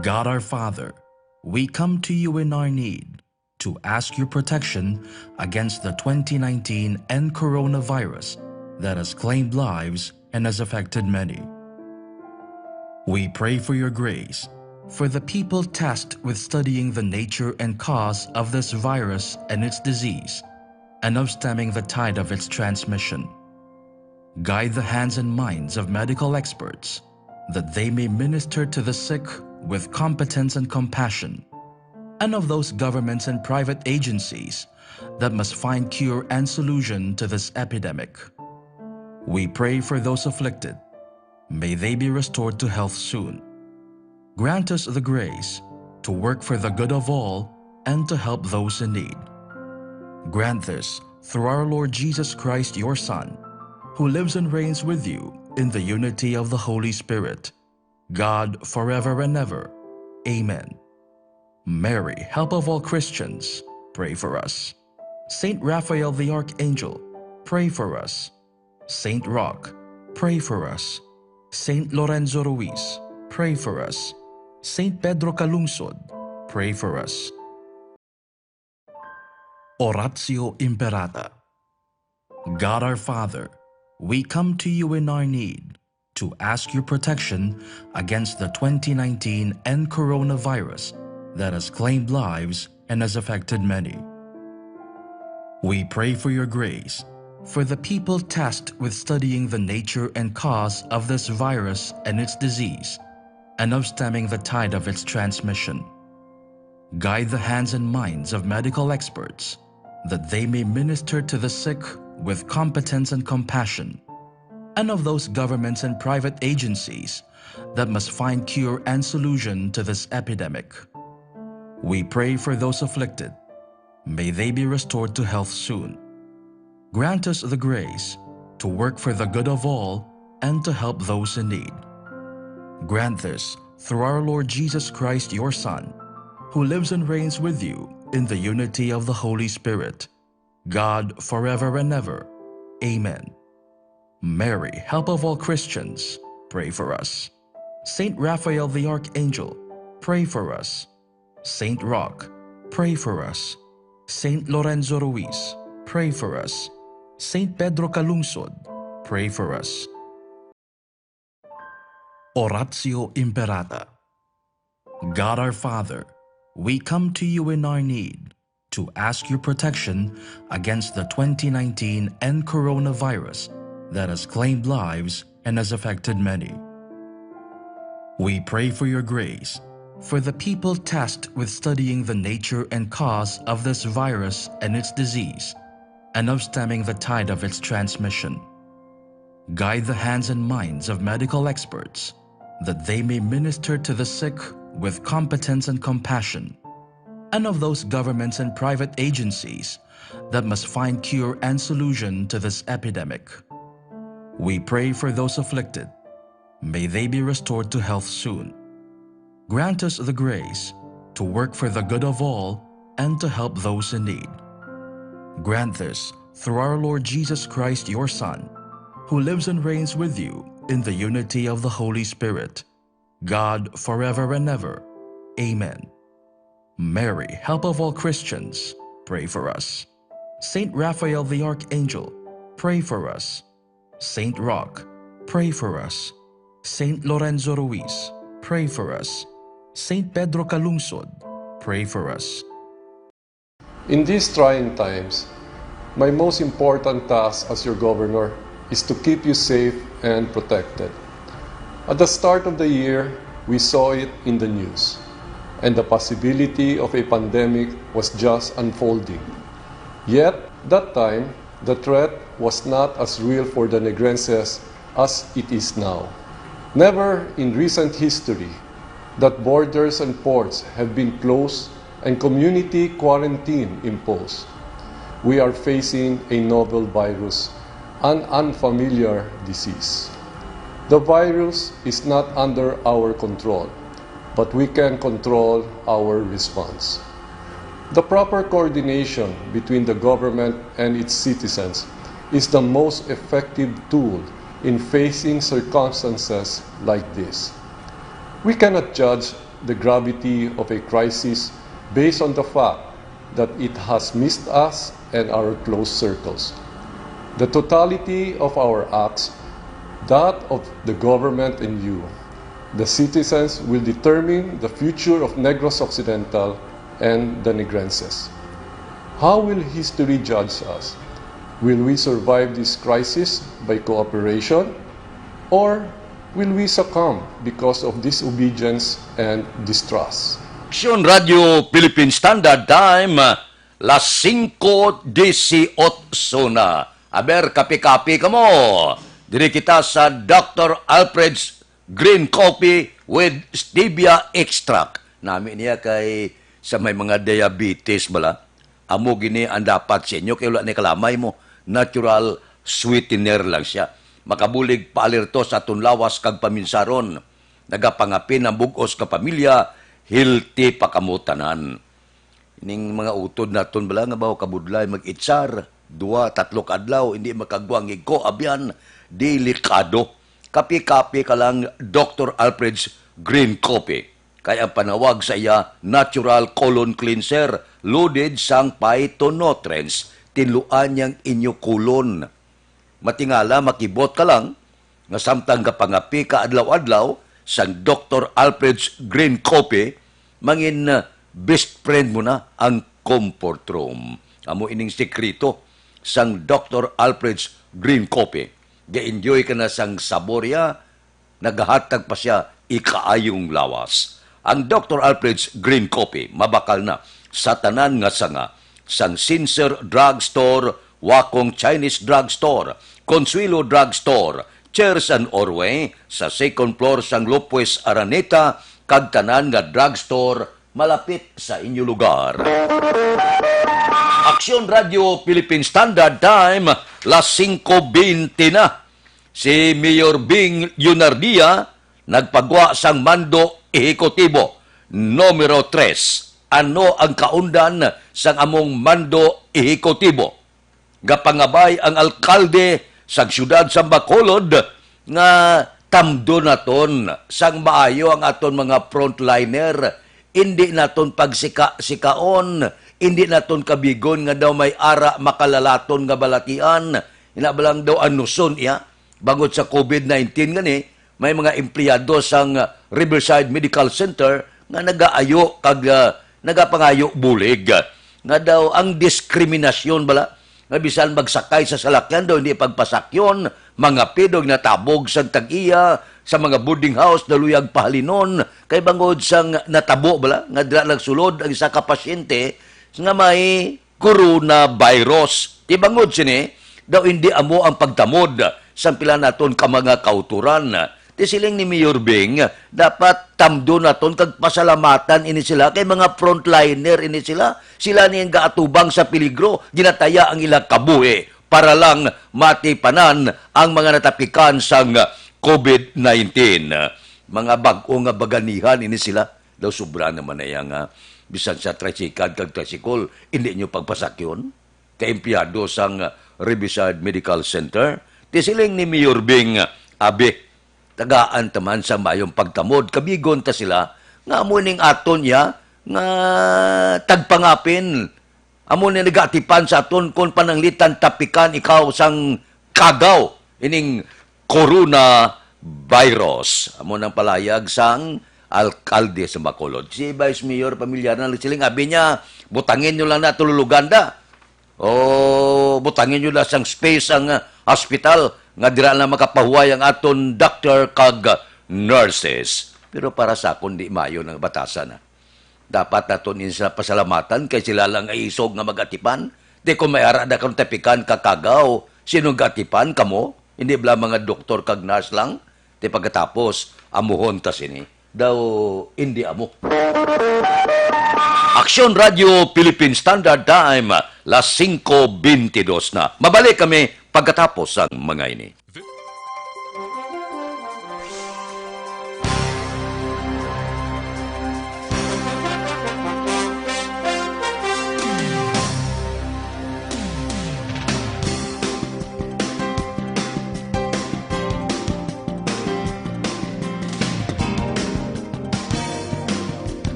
God our Father, we come to you in our need to ask your protection against the twenty nineteen N coronavirus that has claimed lives and has affected many. We pray for your grace for the people tasked with studying the nature and cause of this virus and its disease, and of stemming the tide of its transmission. Guide the hands and minds of medical experts that they may minister to the sick with competence and compassion, and of those governments and private agencies that must find cure and solution to this epidemic. We pray for those afflicted. May they be restored to health soon. Grant us the grace to work for the good of all and to help those in need. Grant this through our Lord Jesus Christ, your Son, who lives and reigns with you in the unity of the Holy Spirit, God, forever and ever. Amen. Mary, help of all Christians, pray for us. Saint Raphael the Archangel, pray for us. Saint Roch, pray for us. Saint Lorenzo Ruiz, pray for us. Saint Pedro Calungsod, pray for us. Oratio Imperata. God our Father, we come to you in our need to ask your protection against the twenty nineteen N coronavirus that has claimed lives and has affected many. We pray for your grace for the people tasked with studying the nature and cause of this virus and its disease, and of stemming the tide of its transmission. Guide the hands and minds of medical experts, that they may minister to the sick with competence and compassion, and of those governments and private agencies that must find cure and solution to this epidemic. We pray for those afflicted. May they be restored to health soon. Grant us the grace to work for the good of all and to help those in need. Grant this through our Lord Jesus Christ, your Son, who lives and reigns with you in the unity of the Holy Spirit, God, forever and ever. Amen. Mary, help of all Christians, pray for us. Saint Raphael the Archangel, pray for us. Saint Roch, pray for us. Saint Lorenzo Ruiz, pray for us. Saint Pedro Calungsod, pray for us. Oratio Imperata. God our Father, we come to you in our need to ask your protection against the twenty nineteen N coronavirus that has claimed lives and has affected many. We pray for your grace for the people tasked with studying the nature and cause of this virus and its disease, and of stemming the tide of its transmission. Guide the hands and minds of medical experts, that they may minister to the sick with competence and compassion, and of those governments and private agencies that must find cure and solution to this epidemic. We pray for those afflicted. May they be restored to health soon. Grant us the grace to work for the good of all and to help those in need. Grant this through our Lord Jesus Christ, your Son, who lives and reigns with you in the unity of the Holy Spirit, God, forever and ever. Amen. Mary, help of all Christians, pray for us. Saint Raphael the Archangel, pray for us. Saint Roch, pray for us. Saint Lorenzo Ruiz, pray for us. Saint Pedro Calungsod, pray for us. In these trying times, my most important task as your governor is to keep you safe and protected. At the start of the year, we saw it in the news, and the possibility of a pandemic was just unfolding. Yet, that time, the threat was not as real for the Negrenses as it is now. Never in recent history that borders and ports have been closed and community quarantine imposed. We are facing a novel virus, an unfamiliar disease. The virus is not under our control, but we can control our response. The proper coordination between the government and its citizens is the most effective tool in facing circumstances like this. We cannot judge the gravity of a crisis based on the fact that it has missed us and our close circles. The totality of our acts, that of the government and you, the citizens, will determine the future of Negros Occidental and the Negrenses. How will history judge us? Will we survive this crisis by cooperation, or will we succumb because of disobedience and distrust? Aksyon Radio Philippine Standard Time, las singko disiotso na. Aber, kape-kape kamo. Diri kita sa Doctor Alfred's Green Coffee with Stevia Extract. Nami niya kay sa may mga diabetes bala. Amo gini ang dapat sa inyo kay wala ni kalamay mo. Natural sweetener lang siya. makabulig paalerto sa aton lawas kag paminsaron. Nagapangapin ang bug-os nga pamilya, healthy pa kamo tanan. Ning mga utod naton bala nga baw kabudlay mag-itsar, duwa, tatlo ka adlaw, hindi makagwa ang igko, abyan, delikado. Kape-kape ka lang, Doctor Alfred's Green Coffee. Kay ang panawag sa iya, natural colon cleanser, loaded sang phytonutrients, tinluan niyang inyo colon. Matingala, makibot ka lang, nga samtang gapangapi ka adlaw-adlaw sang Doctor Alfred's Green Coffee, mangin, uh, best friend mo na ang Comfort Room. Amo ining sekreto sang Doctor Alfred's Green Coffee. Ga-enjoy ka na sang sabor ya, nagahatag pa sia ikaayong lawas. Ang Doctor Alfred's Green Coffee mabakal na sa tanan nga sanga, sang Sincere Drugstore, Wakong Chinese Drugstore, Consuelo Drugstore, Chairs and Orway, sa second floor sang Lopez Araneta, kag tanan nga drugstore malapit sa inyo lugar. Aksyon Radio Philippine Standard Time, las singko bente na. Si Mayor Bing Leonardia nagpagwa sang mando ehekutibo numero tres. Ano ang kaundan sang among mando ehekutibo? Gapangabay ang alkalde sang siyudad sa Bacolod nga tamdo naton sang maayo ang aton mga frontliner. Indi naton pagsika-sikaon, indi naton kabigon nga daw may ara makalalaton nga balatian. Ina ba lang daw anuson iya? Bangod sa covid nineteen gani, may mga empleyado sang, ah, Riverside Medical Center nga nagaayo kag, ah, nagapangayo bulig. Nga daw ang diskriminasyon bala, nga bisan magsakay sa salakyan daw hindi pagpasakyon, mangapi daw natabog sang tag-iya sa mga boarding house, naluyag pahalinon, kay bangod sang natabo bala, nga dira nagsulod ang isa ka pasyente nga may coronavirus. Ti bangod sini, daw indi amo ang pagtamod sang pila naton ka mga kautoran. Ti siling ni Mayor Bing, dapat tamdo naton kag pasalamatan ini sila kay mga frontliner ini sila. Sila ni ang gaatubang sa peligro, ginataya ang ilang kabuhi para lang matipanan ang mga natapikan sang covid nineteen. Mga bag-o nga baganihan ini sila. Daw sobra naman na iya nga bisan sa tricycle kag tricycle, indi nyo pagpasakyon. Kay empleyado sang Riverside Medical Center, ti siling ni Mayor Bing, abi, tagaan ta man sa mayong pagtamod, kabigon ta sila, nga amo ning aton ya, nga tagpangapin. Amo ni nagaatipan sa aton kon pananglitan tapikan ikaw sang kagaw ining coronavirus. Amo nang palayag sang alkalde sa Bacolod. Si Vice Mayor pamilyar na nagsiling, abi niya, butangin nyo lang na tululugan da. O butangin nyo na sang space ang, ah, hospital nga dira na makapahuway ang aton doctor kag nurses. Pero para sa akon, di maayo nang batasan, ah. Dapat naton ini sila pasalamatan kay sila lang ay isog nga mag-atipan. Di kon may ara na kang tapikan kakagaw, sino gatipan kamo? Hindi bala mga doktor kag nurse lang? Di pagkatapos, amuhon ta sini. Daw, hindi amo. Aksyon Radio Philippine Standard Time, las singko bentidós na. Mabalik kami pagkatapos sang mga ini.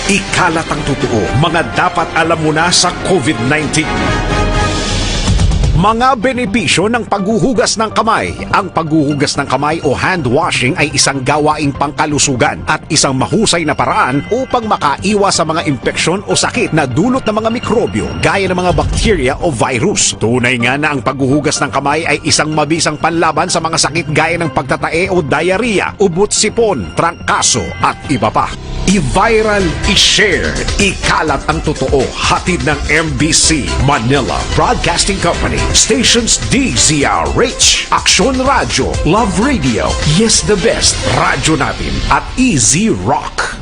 Ikalat ang totoo, mga dapat alam mo na sa covid nineteen. Mga benepisyo ng paghuhugas ng kamay. Ang paghuhugas ng kamay o hand washing ay isang gawaing pangkalusugan at isang mahusay na paraan upang makaiwas sa mga impeksyon o sakit na dulot ng mga mikrobyo gaya ng mga bakterya o virus. Tunay nga na ang paghuhugas ng kamay ay isang mabisang panlaban sa mga sakit gaya ng pagtatae o diarrhea, ubot-sipon, trangkaso, at iba pa. I-viral, i-share, ikalat ang totoo. Hatid ng M B C Manila Broadcasting Company. Stations D Z R H, Aksyon Radyo, Love Radio, Yes the Best, Radyo Natin, at Easy Rock.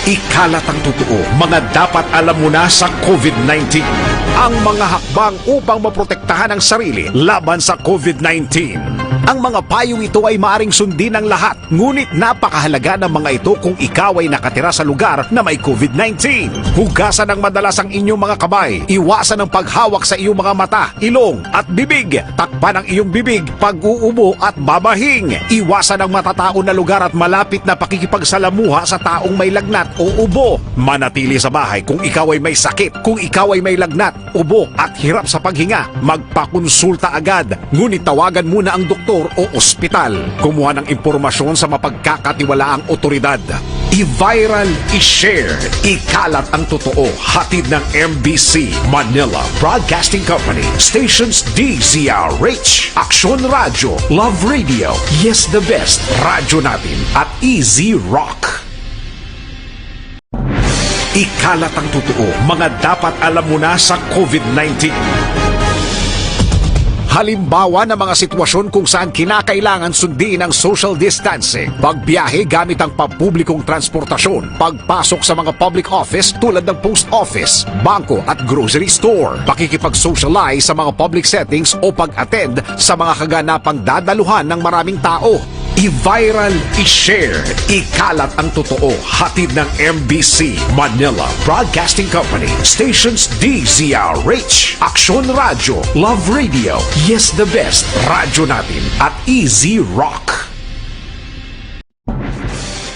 Ikalat ang totoo, mga dapat alam mo na sa COVID nineteen. Ang mga hakbang upang maprotektahan ang sarili laban sa COVID nineteen. Ang mga payong ito ay maaring sundin ng lahat, ngunit napakahalaga ng mga ito kung ikaw ay nakatira sa lugar na may COVID nineteen. Hugasan ng madalas ang inyong mga kamay. Iwasan ang paghawak sa iyong mga mata, ilong, at bibig. Takpan ang iyong bibig pag-uubo at babahing. Iwasan ang matataon na lugar at malapit na pakikipagsalamuha sa taong may lagnat o ubo. Manatili sa bahay kung ikaw ay may sakit. Kung ikaw ay may lagnat, ubo, at hirap sa paghinga, magpakonsulta agad. Ngunit tawagan muna ang doktor o ospital. Kumuha ng impormasyon sa mapagkakatiwalaang otoridad. I-viral, i-share, ikalat ang totoo. Hatid ng M B C Manila Broadcasting Company. Stations D Z R H, Aksyon Radyo, Love Radio, Yes the Best, Radyo Natin, at Easy Rock. Ikalat ang totoo, mga dapat alam mo na sa COVID nineteen. Halimbawa ng mga sitwasyon kung saan kinakailangan sundin ang social distancing, pagbiyahe gamit ang pampublikong transportasyon, pagpasok sa mga public office tulad ng post office, bangko at grocery store, pakikipag-socialize sa mga public settings o pag-attend sa mga kaganapang dadaluhan ng maraming tao. I-viral, i-share, ikalat ang totoo. Hatid ng M B C Manila Broadcasting Company. Stations D Z R H, Aksyon Radyo, Love Radio, Yes the Best, Radyo Natin, at Easy Rock.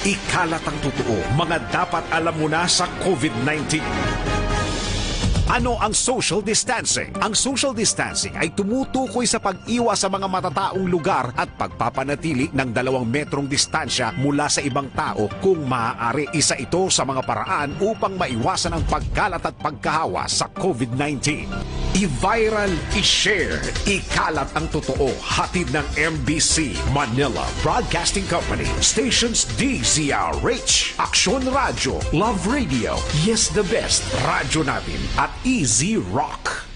Ikalat ang totoo, mga dapat alam mo na sa COVID nineteen. Ano ang social distancing? Ang social distancing ay tumutukoy sa pag-iwas sa mga matataong lugar at pagpapanatili ng dalawang metrong distansya mula sa ibang tao. Kung maaari, isa ito sa mga paraan upang maiwasan ang pagkalat at pagkahawa sa COVID nineteen. I-viral, i-share, ikalat ang totoo. Hatid ng M B C Manila Broadcasting Company. Stations D Z R H, Aksyon Radyo, Love Radio, Yes the Best, Radyo Natin, at Easy Rock.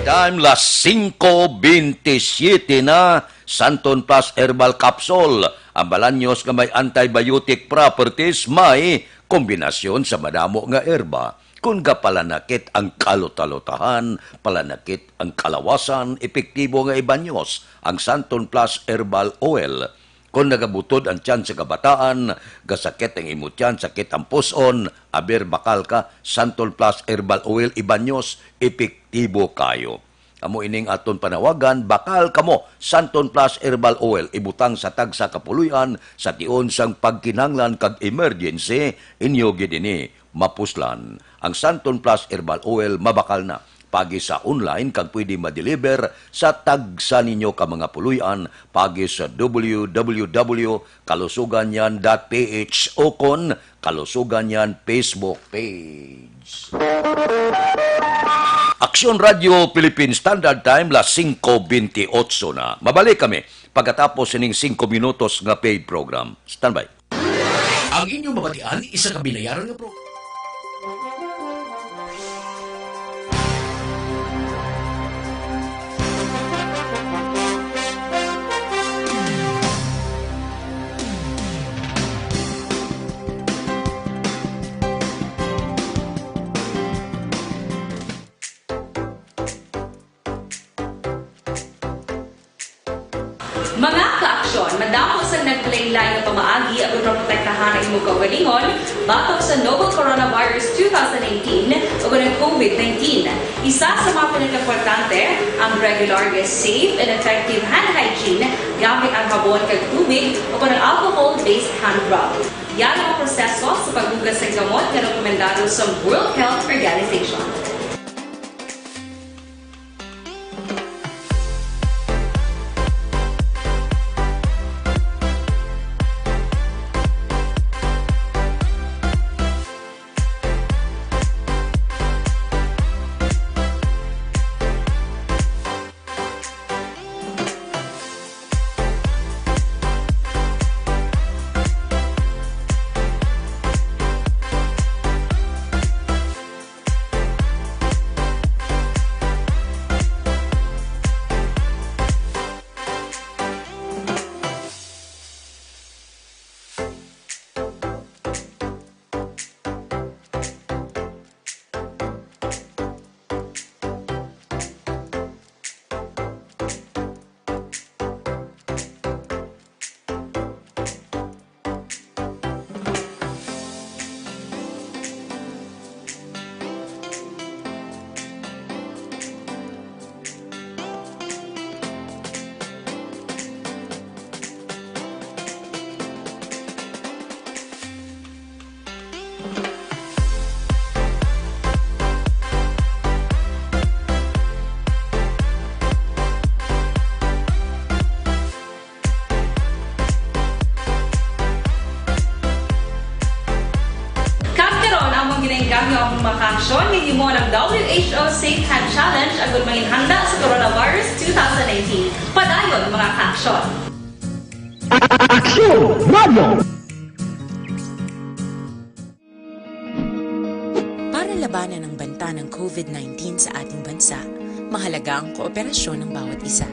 Time, las singko bintisiete na. Santon Plus Herbal Capsule, ang balanyos nga may antibiotic properties, may kombinasyon sa madamo nga herba. Kon gapalanakit ang kalutalotahan, palanakit ang kalawasan, epektibo nga ibanyos ang Santon Plus Herbal Oil. Kon nagabutod ang tiyan sa kabataan, gasakit ang imo tiyan, sakit ang puson, aber, bakal ka, Santon Plus Herbal Oil, ibanyos, epektibo kayo. Amo ining aton panawagan, bakal kamo, Santon Plus Herbal Oil, ibutang sa tagsa ka puloy-an sa tion sang pagkinahanglan kag emergency, inyo gid ini mapuslan. Ang Santon Plus Herbal Oil mabakal na. Paagi sa online kag pwede ma-deliver sa tagsa ninyo ka mga puloy-an paagi sa W W W kalusuganyan dot P H ukon Kalusugan Yan Facebook page. Aksyon Radio Philippine Standard Time, las singko bintiocho na. Mabalik kami pagkatapos sining singko minutos nga paid program. Standby. Ang inyong mabatian, isa ka binayaran nga program. Mga ka-aksyon, madamo Nagpalain-lain nga pamaagi ang pagprotektahan ang imong kaugalingon batok sa novel coronavirus two thousand nineteen ug ang COVID nineteen. Isa sa mga pinakaimportante ang regular nga safe and effective hand hygiene gamit ang habon kag tubig o ang alcohol-based hand rub. Yara ang proseso sa paghugas sa gamot nga rekomendado sa World Health Organization. Kag karon, among ginainggangyo ang mga kaaksyon nga himo ng W H O Safe Hand Challenge agud manginhanda sa coronavirus two thousand nineteen. Padayon, mga kaaksyon. Aksyon! Radyo! Para labanan ang banta ng COVID nineteen sa ating bansa, mahalaga ang kooperasyon ng bawat isa.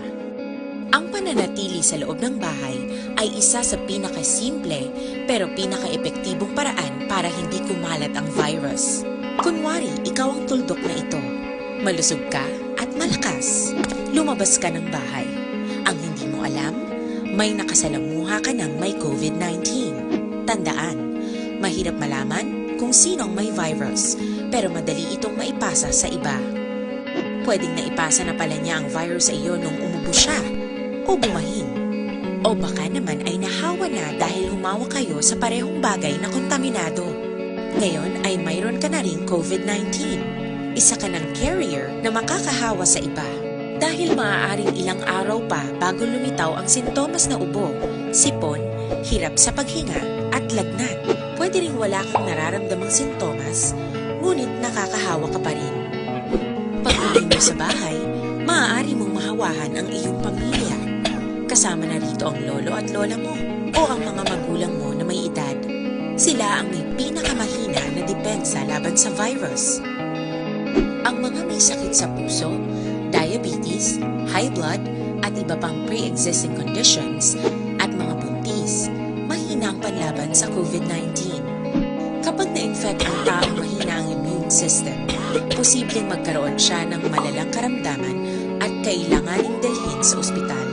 Ang pananatili sa loob ng bahay ay isa sa pinakasimple pero pinakaepektibong paraan para hindi kumalat ang virus. Kunwari, ikaw ang tuldok na ito. Malusog ka at malakas. Lumabas ka ng bahay. Ang hindi mo alam, may nakasalamuha ka ng may COVID nineteen. Tandaan, mahirap malaman kung sino ang may virus, pero madali itong maipasa sa iba. Pwedeng naipasa na pala niya ang virus sa iyo nung umubo siya o bumahin. O baka naman ay nahawa na dahil humawak kayo sa parehong bagay na kontaminado. Ngayon ay mayroon ka na ring COVID nineteen. Isa ka ng carrier na makakahawa sa iba. Dahil maaaring ilang araw pa bago lumitaw ang sintomas na ubo, sipon, hirap sa paghinga, at lagnat. Pwede ring wala kang nararamdamang sintomas, ngunit nakakahawa ka pa rin. Pag-uwi mo sa bahay, maaari mong mahawahan ang iyong pamilya. Kasama na rito ang lolo at lola mo o ang mga magulang mo na may edad. Sila ang may pinakamahina na depensa laban sa virus. Ang mga may sakit sa puso, diabetes, high blood, at iba pang pre-existing conditions, at mga buntis, mahina ang panlaban sa COVID nineteen. Kapag na-infect ang taong mahina ang immune system, posibleng magkaroon siya ng malalang karamdaman at kailanganing dalhin sa ospital.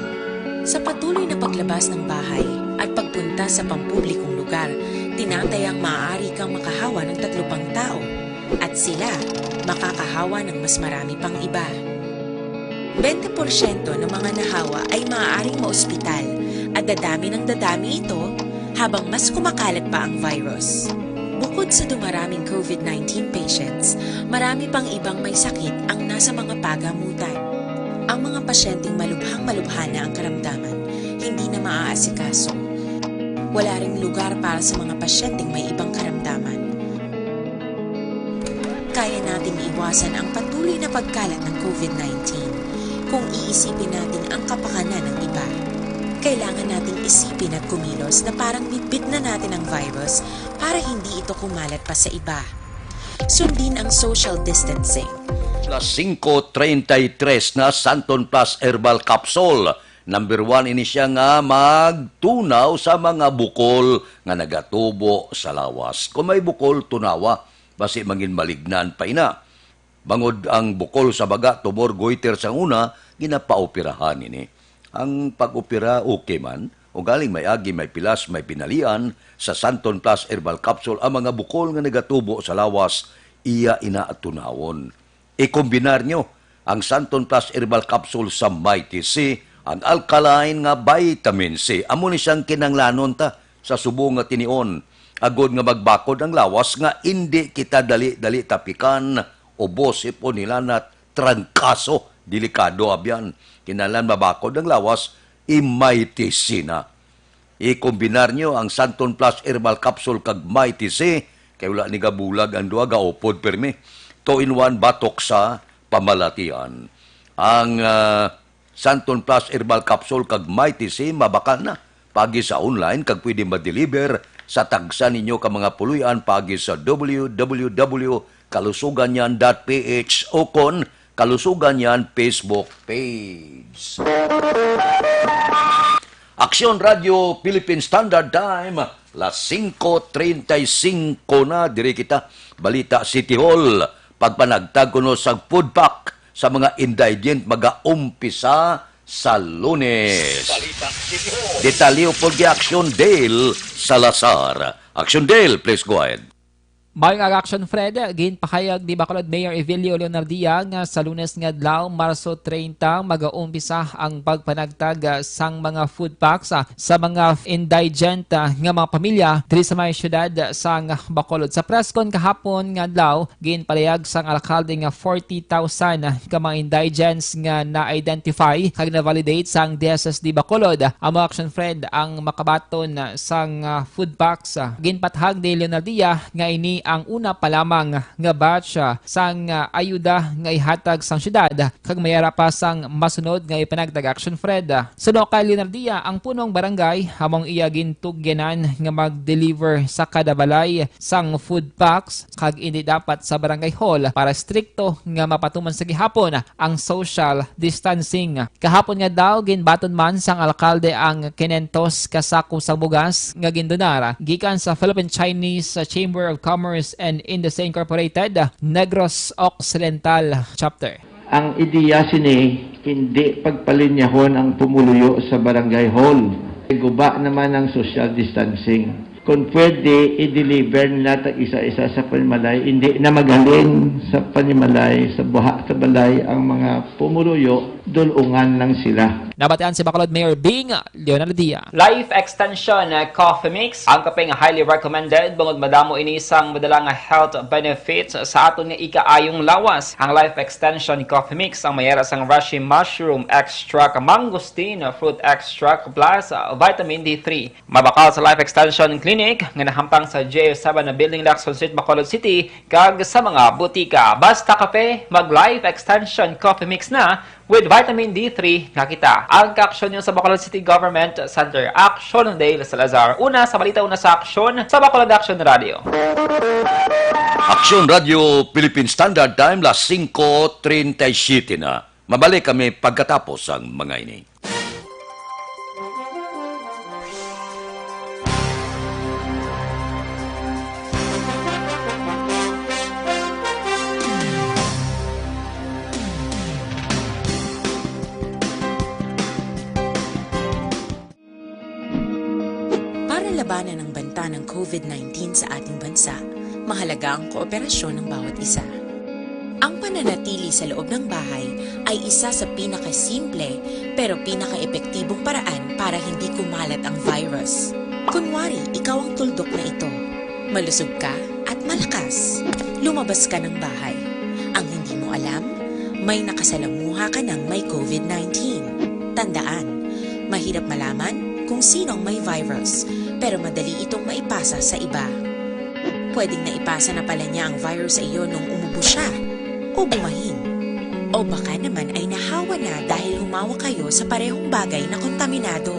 Sa patuloy na paglabas ng bahay at pagpunta sa pampublikong lugar, tinatayang maaari kang makahawa ng tatlo pang tao, at sila makakahawa ng mas marami pang iba. Bente porsyento ng mga nahawa ay maaaring maospital at dadami ng dadami ito habang mas kumakalat pa ang virus. Bukod sa dumaraming COVID nineteen patients, marami pang ibang may sakit ang nasa mga pagamutan. Ang mga pasyenteng malubhang-malubha na ang karamdaman, hindi na maaasikaso. Wala ring lugar para sa mga pasyenteng may ibang karamdaman. Kaya nating iwasan ang patuloy na pagkalat ng COVID nineteen kung iisipin natin ang kapakanan ng iba. Kailangan nating isipin at kumilos na parang bitbit na natin ang virus para hindi ito kumalat pa sa iba. Sundin ang social distancing. Alas singko treinta y tres na, Santon Plus Herbal Capsule. Number one ini siya nga magtunaw sa mga bukol nga nagatubo sa lawas. Kung may bukol, tunawa, basi mangin malignan pa ina. Bangod ang bukol sa baga, tumor, goiter sa una, ginapaoperahan ini. Ang pag-opera, okay man, Ugaling may agi, may pilas, may pinalian, sa Santon Plus Herbal Capsule ang mga bukol nga nagatubo sa lawas, iya ina tunawon. Ikombinar nyo ang Santon Plus Herbal Capsule sa Mighty C, ang alkaline nga vitamin C. Amo ni siyang kinahanglanon ta sa subong nga tinion, agod nga magbakod ang lawas nga indi kita dali-dali tapikan, ubos, sipon, hilanat, trangkaso, delikado, abyan. Kinahanglan mabakod ang lawas, i-Mighty C na. Ikombinar nyo ang Santon Plus Herbal Capsule kag Mighty C, kay wala ni gabulag ang duha, gaupod pirmi. Two-in-one batok sa pamalatian. Ang, ah, Santon Plus Herbal Capsule kag Mighty C mabakal na paagi sa online kag pwede ma-deliver sa tagsa ninyo ka mga puloy-an paagi sa w w w kalusuganyan dot p h o kon Kalusuganyan Facebook page. Aksyon Radio Philippine Standard Time, las singko treinta y cinco na, diri kita. Balita City Hall, pagpanagtag kuno sa food pack sa mga indigent magaumpisa sa Lunes. Balita City Hall. Detalye pod kay Aksyon Dale Salazar. Aksyon Dale, please go ahead. Maayong aga, Aksyon Fred. Ginpahayag ni Bacolod Mayor Evilio Leonardia nga sa Lunes nga adlaw, Marso treinta, magaumpisa ang pagpanagtag, ah, sang mga food packs, ah, sa mga indigent, ah, nga mga pamilya diri sa may siyudad sang Bacolod. Sa press con kahapon nga adlaw, ginpalayag sang alkalde nga forty thousand ka mga indigents nga na-identify kag na-validate sang D S S D Bacolod. Amo, Aksyon Fred, ang makabaton sang, ah, food packs. Ginpahayag ni Leonardia nga ini ang una pa lamang nga batch, ah, sang, ah, ayuda nga ihatag sang siyudad, kag may ara pa sang masunod nga ipanagtag, Aksyon Fred. Suno kay Leonardia, ang punong barangay amo ang iya gintugyanan nga mag-deliver sa kada balay sang food packs, kag indi dapat sa barangay hall para estrikto nga mapatuman sa gihapon ang social distancing. Kahapon nga adlaw, ginbaton man sang alkalde ang kinentos ka sako sang bugas nga gindonar gikan sa Philippine Chinese Chamber of Commerce and Industry Incorporated, Negros Occidental Chapter. Ang ideya sini, hindi pagpalinyahon ang pumuluyo sa barangay hall. Guba naman ang social distancing. Kung pwede, i-deliver nila tag isa-isa sa panimalay. Hindi na maghalin sa panimalay, sa buha sa balay, ang mga pumuluyo, dulungan lang sila. Nabatian si Bacolod Mayor Bing Leonardia. Life Extension, uh, Coffee Mix, ang kape nga highly recommended, bangod madamo ini sang madala nga health benefits sa aton nga ikaayong lawas. Ang Life Extension Coffee Mix ang may ara sang reishi mushroom extract, mangosteen fruit extract, plus, uh, vitamin D three. Mabakal sa Life Extension Clinic nga nahamtang sa J seven na Building, Lacson Street, Bacolod City, kag sa mga butika. Basta kape, mag Life Extension Coffee Mix na with vitamin D three na kita. Ang kaaksyon niyo sa Bacolod City Government Center. Aksyon, Dale Salazar. Una sa balita, una sa aksyon, sa Bacolod Action Radio. Aksyon Radio Philippine Standard Time, las singko treinta y siete na. Mabalik kami pagkatapos sang mga ini. Para labanan ang banta ng covid nineteen sa ating bansa, mahalaga ang kooperasyon ng bawat isa. Ang pananatili sa loob ng bahay ay isa sa pinakasimple pero pinakaepektibong paraan para hindi kumalat ang virus. Kunwari, ikaw ang tuldok na ito. Malusog ka at malakas. Lumabas ka ng bahay. Ang hindi mo alam, may nakasalamuha ka ng may covid nineteen. Tandaan, mahirap malaman kung sino ang may virus, pero madali itong maipasa sa iba. Pwedeng naipasa na pala niya ang virus sa iyo nung umubo siya, o bumahin. O baka naman ay nahawa na dahil humawak kayo sa parehong bagay na kontaminado.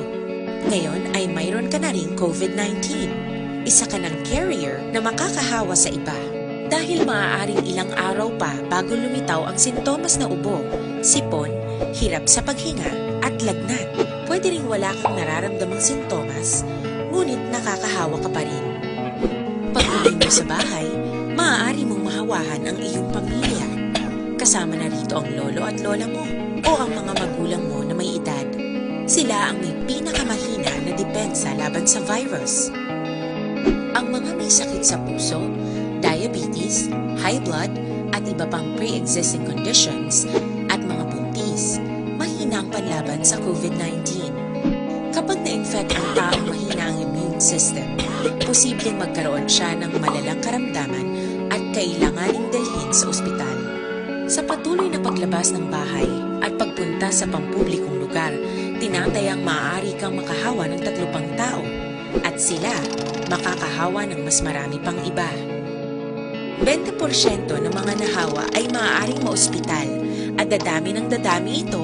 Ngayon ay mayroon ka na ring covid nineteen. Isa ka ng carrier na makakahawa sa iba. Dahil maaaring ilang araw pa bago lumitaw ang sintomas na ubo, sipon, hirap sa paghinga, at lagnat. Pwede ring wala kang nararamdamang sintomas, ngunit nakakahawa ka pa rin. Pag-uwi mo sa bahay, maaari mong mahawahan ang iyong pamilya. Kasama na rito ang lolo at lola mo o ang mga magulang mo na may edad. Sila ang may pinakamahina na depensa laban sa virus. Ang mga may sakit sa puso, diabetes, high blood, at iba pang pre-existing conditions, at mga buntis, mahina ang panlaban sa COVID nineteen. Kapag na-infect ang taong mahina ang immune system, posibleng magkaroon siya ng malalang karamdaman at kailanganing dalhin sa ospital. Sa patuloy na paglabas ng bahay at pagpunta sa pampublikong lugar, tinatayang maaari kang makahawa ng tatlo pang tao, at sila makakahawa ng mas marami pang iba. Bente porsyento ng mga nahawa ay maaaring maospital, at dadami ng dadami ito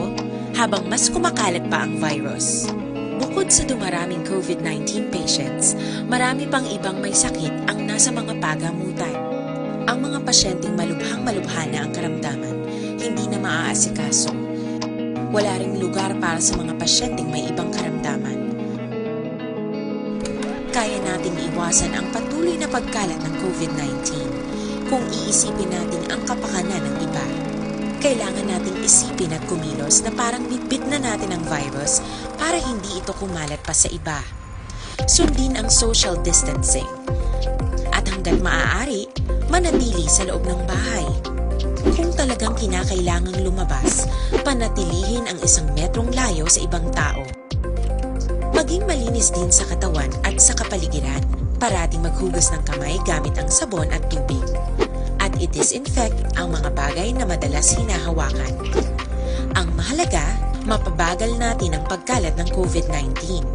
habang mas kumakalat pa ang virus. Bukod sa dumaraming COVID nineteen patients, marami pang ibang may sakit ang nasa mga pagamutan. Ang mga pasyenteng malubhang-malubha na ang karamdaman, hindi na maaasikaso. Wala ring lugar para sa mga pasyenteng may ibang karamdaman. Kaya nating iwasan ang patuloy na pagkalat ng COVID nineteen kung iisipin natin ang kapakanan ng iba. Kailangan nating isipin at kumilos na parang bitbit na natin ang virus para hindi ito kumalat pa sa iba. Sundin ang social distancing. At hanggat maaari, manatili sa loob ng bahay. Kung talagang kinakailangang lumabas, panatilihin ang isang metrong layo sa ibang tao. Maging malinis din sa katawan at sa kapaligiran. Parating maghugas ng kamay gamit ang sabon at tubig. At i-disinfect ang mga bagay na madalas hinahawakan. Ang mahalaga, mapabagal natin ang pagkalat ng COVID nineteen.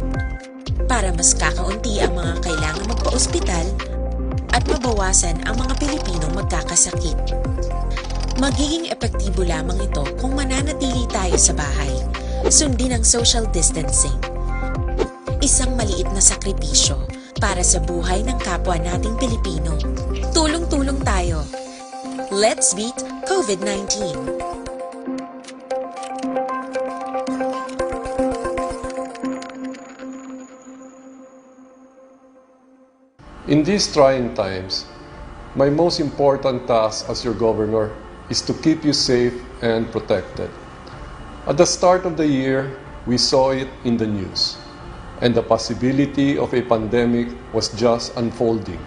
Para mas kakaunti ang mga kailangan magpa-ospital at mabawasan ang mga Pilipinong magkakasakit. Magiging epektibo lamang ito kung mananatili tayo sa bahay, sundin ang social distancing. Isang maliit na sakripisyo para sa buhay ng kapwa nating Pilipino. Tulong-tulong tayo. Let's beat COVID nineteen. In these trying times, my most important task as your governor is to keep you safe and protected. At the start of the year, we saw it in the news, and the possibility of a pandemic was just unfolding.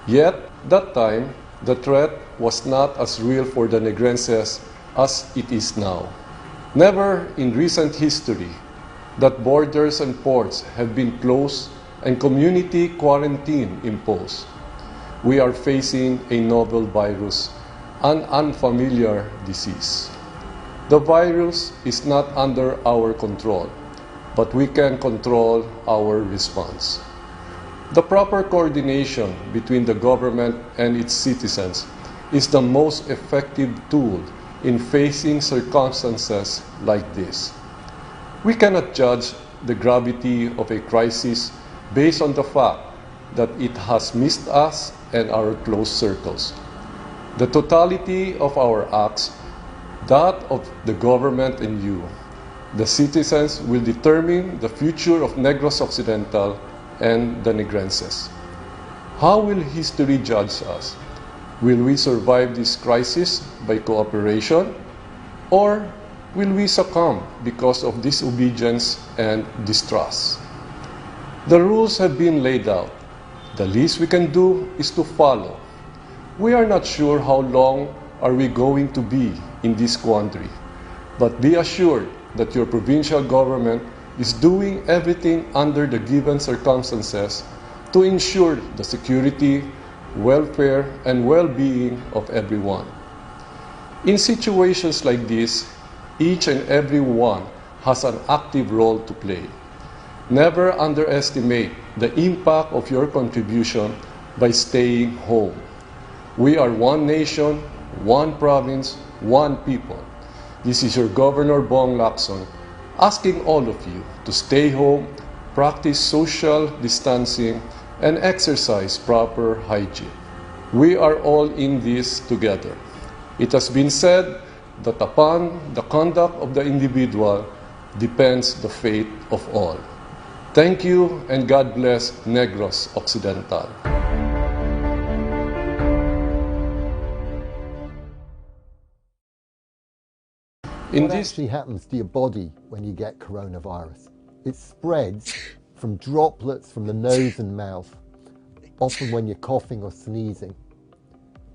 Yet, that time, the threat was not as real for the Negrenses as it is now. Never in recent history that borders and ports have been closed and community quarantine imposed. We are facing a novel virus, an unfamiliar disease. The virus is not under our control, but we can control our response. The proper coordination between the government and its citizens is the most effective tool in facing circumstances like this. We cannot judge the gravity of a crisis based on the fact that it has missed us and our close circles. The totality of our acts, that of the government and you, the citizens, will determine the future of Negros Occidental and the Negrenses. How will history judge us? Will we survive this crisis by cooperation, or will we succumb because of disobedience and distrust? The rules have been laid out. The least we can do is to follow. We are not sure how long are we going to be in this quandary, but be assured that your provincial government is doing everything under the given circumstances to ensure the security, welfare, and well-being of everyone. In situations like this, each and every one has an active role to play. Never underestimate the impact of your contribution by staying home. We are one nation, one province, one people. This is your Governor Bong Lacson asking all of you to stay home, practice social distancing, and exercise proper hygiene. We are all in this together. It has been said that upon the conduct of the individual depends the fate of all. Thank you and God bless Negros Occidental. In What this actually happens to your body when you get coronavirus? It spreads from droplets from the nose and mouth, often when you're coughing or sneezing.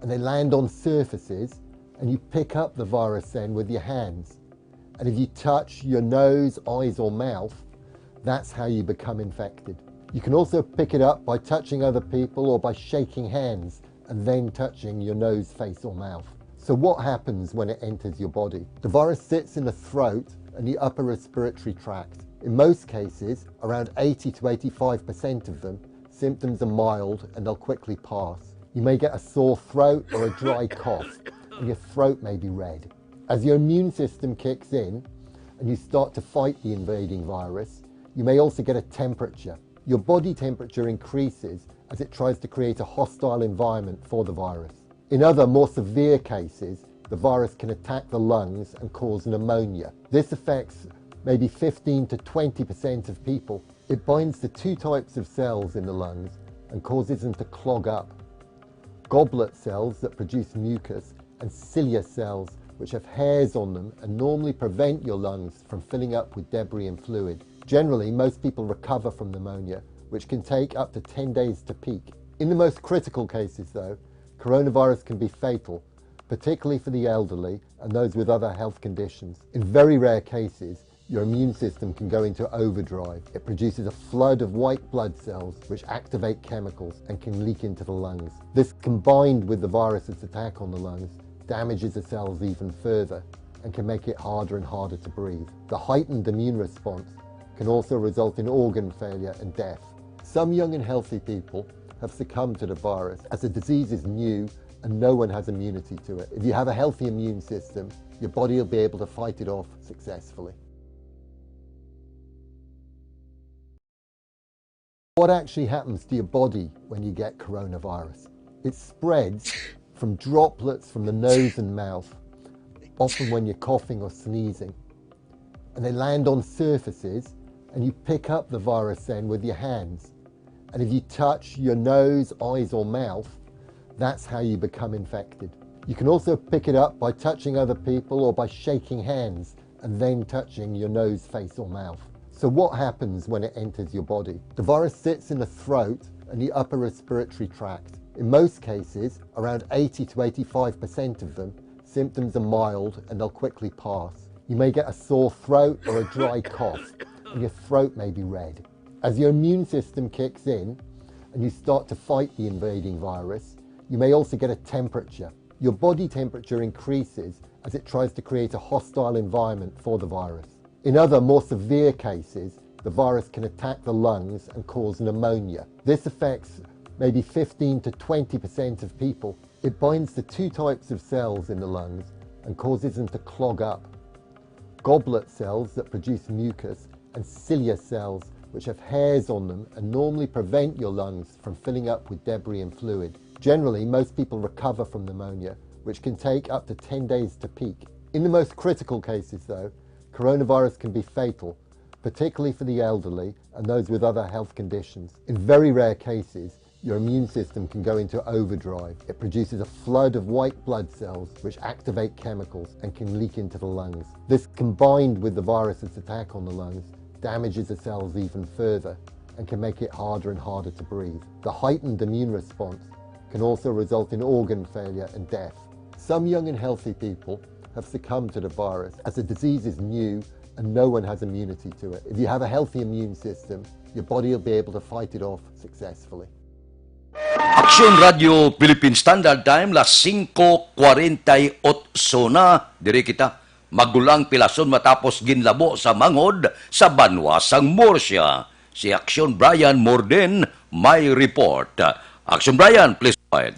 And they land on surfaces, and you pick up the virus then with your hands. And if you touch your nose, eyes, or mouth, that's how you become infected. You can also pick it up by touching other people or by shaking hands and then touching your nose, face, or mouth. So what happens when it enters your body? The virus sits in the throat and the upper respiratory tract. In most cases, around eighty to eighty-five percent of them, symptoms are mild and they'll quickly pass. You may get a sore throat or a dry cough, and your throat may be red. As your immune system kicks in and you start to fight the invading virus, you may also get a temperature. Your body temperature increases as it tries to create a hostile environment for the virus. In other, more severe cases, the virus can attack the lungs and cause pneumonia. This affects maybe fifteen to twenty percent of people. It binds to two types of cells in the lungs and causes them to clog up. Goblet cells that produce mucus and cilia cells, which have hairs on them and normally prevent your lungs from filling up with debris and fluid. Generally, most people recover from pneumonia, which can take up to ten days to peak. In the most critical cases, though, coronavirus can be fatal, particularly for the elderly and those with other health conditions. In very rare cases, your immune system can go into overdrive. It produces a flood of white blood cells which activate chemicals and can leak into the lungs. This, combined with the virus's attack on the lungs, damages the cells even further and can make it harder and harder to breathe. The heightened immune response can also result in organ failure and death. Some young and healthy people have succumbed to the virus, as the disease is new and no one has immunity to it. If you have a healthy immune system, your body will be able to fight it off successfully. What actually happens to your body when you get coronavirus? It spreads from droplets from the nose and mouth, often when you're coughing or sneezing. And they land on surfaces, and you pick up the virus then with your hands. And if you touch your nose, eyes, or mouth, that's how you become infected. You can also pick it up by touching other people or by shaking hands and then touching your nose, face, or mouth. So what happens when it enters your body? The virus sits in the throat and the upper respiratory tract. In most cases, around eighty to eighty-five percent of them, symptoms are mild and they'll quickly pass. You may get a sore throat or a dry cough, and your throat may be red. As your immune system kicks in and you start to fight the invading virus, you may also get a temperature. Your body temperature increases as it tries to create a hostile environment for the virus. In other, more severe cases, the virus can attack the lungs and cause pneumonia. This affects maybe fifteen to twenty percent of people. It binds to two types of cells in the lungs and causes them to clog up. Goblet cells that produce mucus and cilia cells, which have hairs on them and normally prevent your lungs from filling up with debris and fluid. Generally, most people recover from pneumonia, which can take up to ten days to peak. In the most critical cases, though, coronavirus can be fatal, particularly for the elderly and those with other health conditions. In very rare cases, your immune system can go into overdrive. It produces a flood of white blood cells which activate chemicals and can leak into the lungs. This, combined with the virus's attack on the lungs, damages the cells even further and can make it harder and harder to breathe. The heightened immune response can also result in organ failure and death. Some young and healthy people have succumbed to the virus, as the disease is new and no one has immunity to it. If you have a healthy immune system, your body will be able to fight it off successfully. Aksyon Radio Philippine Standard Time, las singko kuwarenta y otso na. Diri kita, magulang pilason matapos ginlabo sa manghod sa banwa sang Murcia. Si Aksyon Brian Morden may report. Aksyon Brian, please go ahead.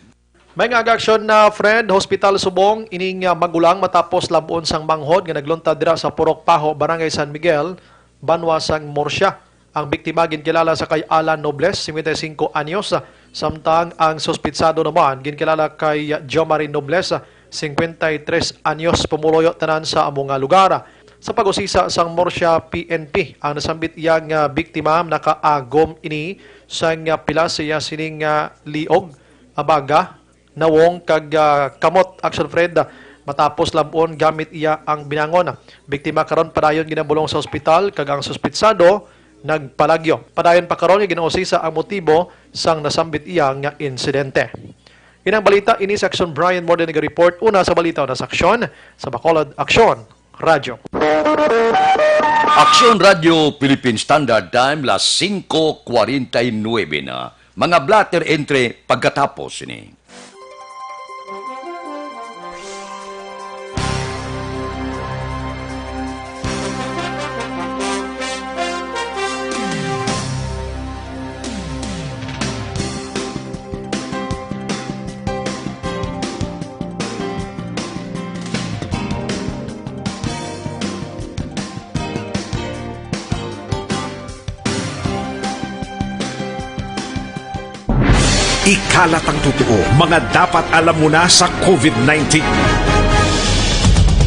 May nga aga aksyon na, Fred, Hospital Subong ining ah, magulang matapos labon sang manghod nga nagluntad dira sa Purok Paho, Barangay San Miguel, banwa sang Murcia. Ang biktima ginkilala sa kay Alan Nobles, singkwenta y singko anyos, samtang ang suspitsado naman ginkilala kay Jomari Nobles, singkwenta y tres anyos, pumuluyo tanan sa amo nga lugar. Sa pag-usisa sang Murcia P N P, ang nasambit iya nga biktima nakaagom ini sang pila sa iya sining ah, liog, abaga, nawong kag ah, kamot. Action Fred, ah, matapos lab-on gamit iya ang binangon. Biktima karon padayon ginabulong sa ospital kag ang suspitsado nagpalagyo. Padayon pa karon nga ginausisa ang motibo sang nasambit iya nga insidente. Inang balita ini sa Aksyon. Brian Morden nag-report. Una sa balita na sa Aksyon, sa Bacolod, Aksyon Radyo. Aksyon Radyo Philippine Standard Time, las singko kwarenta y nuebe na. Mga blotter entry pagkatapos ini. Ikalat ang totoo, mga dapat alam mo na sa COVID nineteen.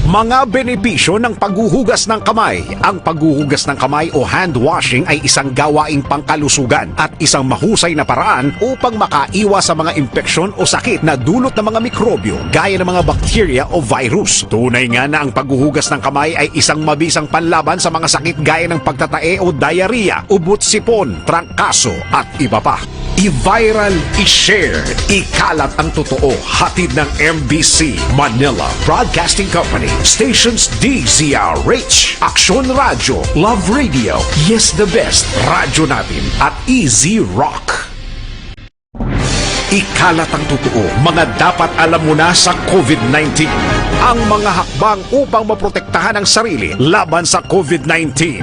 Mga benepisyo ng paghuhugas ng kamay. Ang paghuhugas ng kamay o hand washing ay isang gawaing pangkalusugan at isang mahusay na paraan upang makaiwas sa mga impeksyon o sakit na dulot ng mga mikrobyo gaya ng mga bakterya o virus. Tunay nga na ang paghuhugas ng kamay ay isang mabisang panlaban sa mga sakit gaya ng pagtatae o diarrhea, ubot sipon, trangkaso, at iba pa. I-viral, i-share, ikalat ang totoo. Hatid ng M B C Manila Broadcasting Company. Stations D Z R H, Aksyon Radyo, Love Radio, Yes the Best, Radyo Natin, at Easy Rock. Ikalat ang totoo, mga dapat alam mo na sa COVID nineteen. Ang mga hakbang upang maprotektahan ang sarili laban sa COVID nineteen.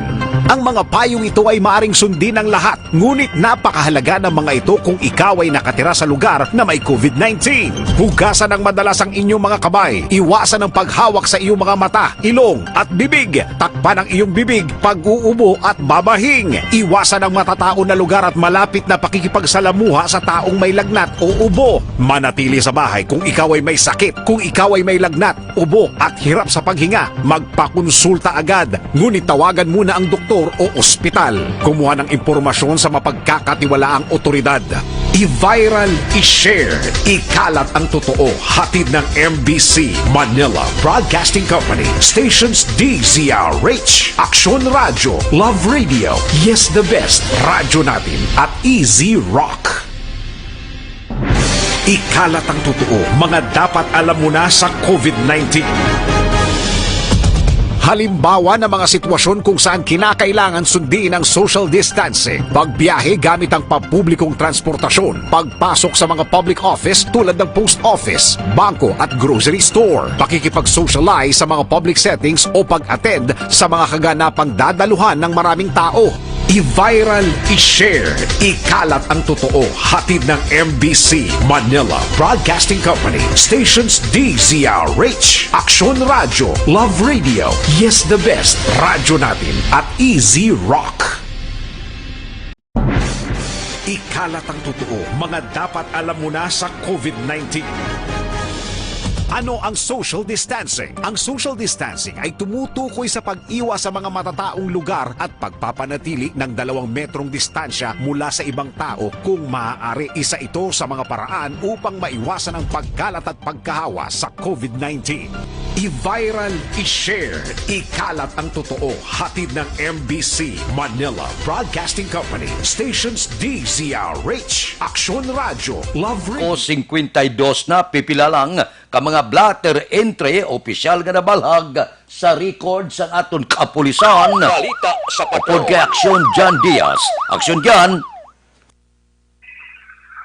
Ang mga payong ito ay maaring sundin ng lahat, ngunit napakahalaga ng mga ito kung ikaw ay nakatira sa lugar na may COVID nineteen. Hugasan ng madalas ang inyong mga kamay. Iwasan ang paghawak sa iyong mga mata, ilong, at bibig. Takpan ang iyong bibig pag-uubo at babahing. Iwasan ang matataon na lugar at malapit na pakikipagsalamuha sa taong may lagnat o ubo. Manatili sa bahay kung ikaw ay may sakit. Kung ikaw ay may lagnat, ubo, at hirap sa paghinga, magpakonsulta agad. Ngunit tawagan muna ang doktor o ospital. Kumuha ng impormasyon sa mapagkakatiwalaang otoridad. I-viral, i-share, ikalat ang totoo. Hatid ng M B C Manila Broadcasting Company. Stations D Z R H, Aksyon Radyo, Love Radio, Yes the Best, Radyo Natin, at Easy Rock. Ikalat ang totoo, mga dapat alam mo na sa COVID nineteen. Halimbawa ng mga sitwasyon kung saan kinakailangan sundin ang social distancing, pagbiyahe gamit ang pampublikong transportasyon, pagpasok sa mga public office tulad ng post office, bangko at grocery store, pakikipag-socialize sa mga public settings o pag-attend sa mga kaganapang dadaluhan ng maraming tao. I-viral, i-share, ikalat ang totoo. Hatid ng M B C Manila Broadcasting Company. Stations D Z R H, Aksyon Radyo, Love Radio, Yes the Best, Radyo Natin, at Easy Rock. Ikalat ang totoo, mga dapat alam mo na sa COVID nineteen. Ano ang social distancing? Ang social distancing ay tumutukoy sa pag-iwas sa mga matataong lugar at pagpapanatili ng dalawang metrong distansya mula sa ibang tao kung maaari. Isa ito sa mga paraan upang maiwasan ang pagkalat at pagkahawa sa COVID nineteen. I-viral, i-share, ikalat ang totoo. Hatid ng M B C Manila Broadcasting Company. Stations D Z R H, Aksyon Radyo, Love Radio. Alas singkwenta y dos na, pipila lang ka mga blotter entry opisyal nga nabalhag sa record sang aton kapulisan. Balita sa Upod kay Aksyon Jan Diaz. Aksyon Jan.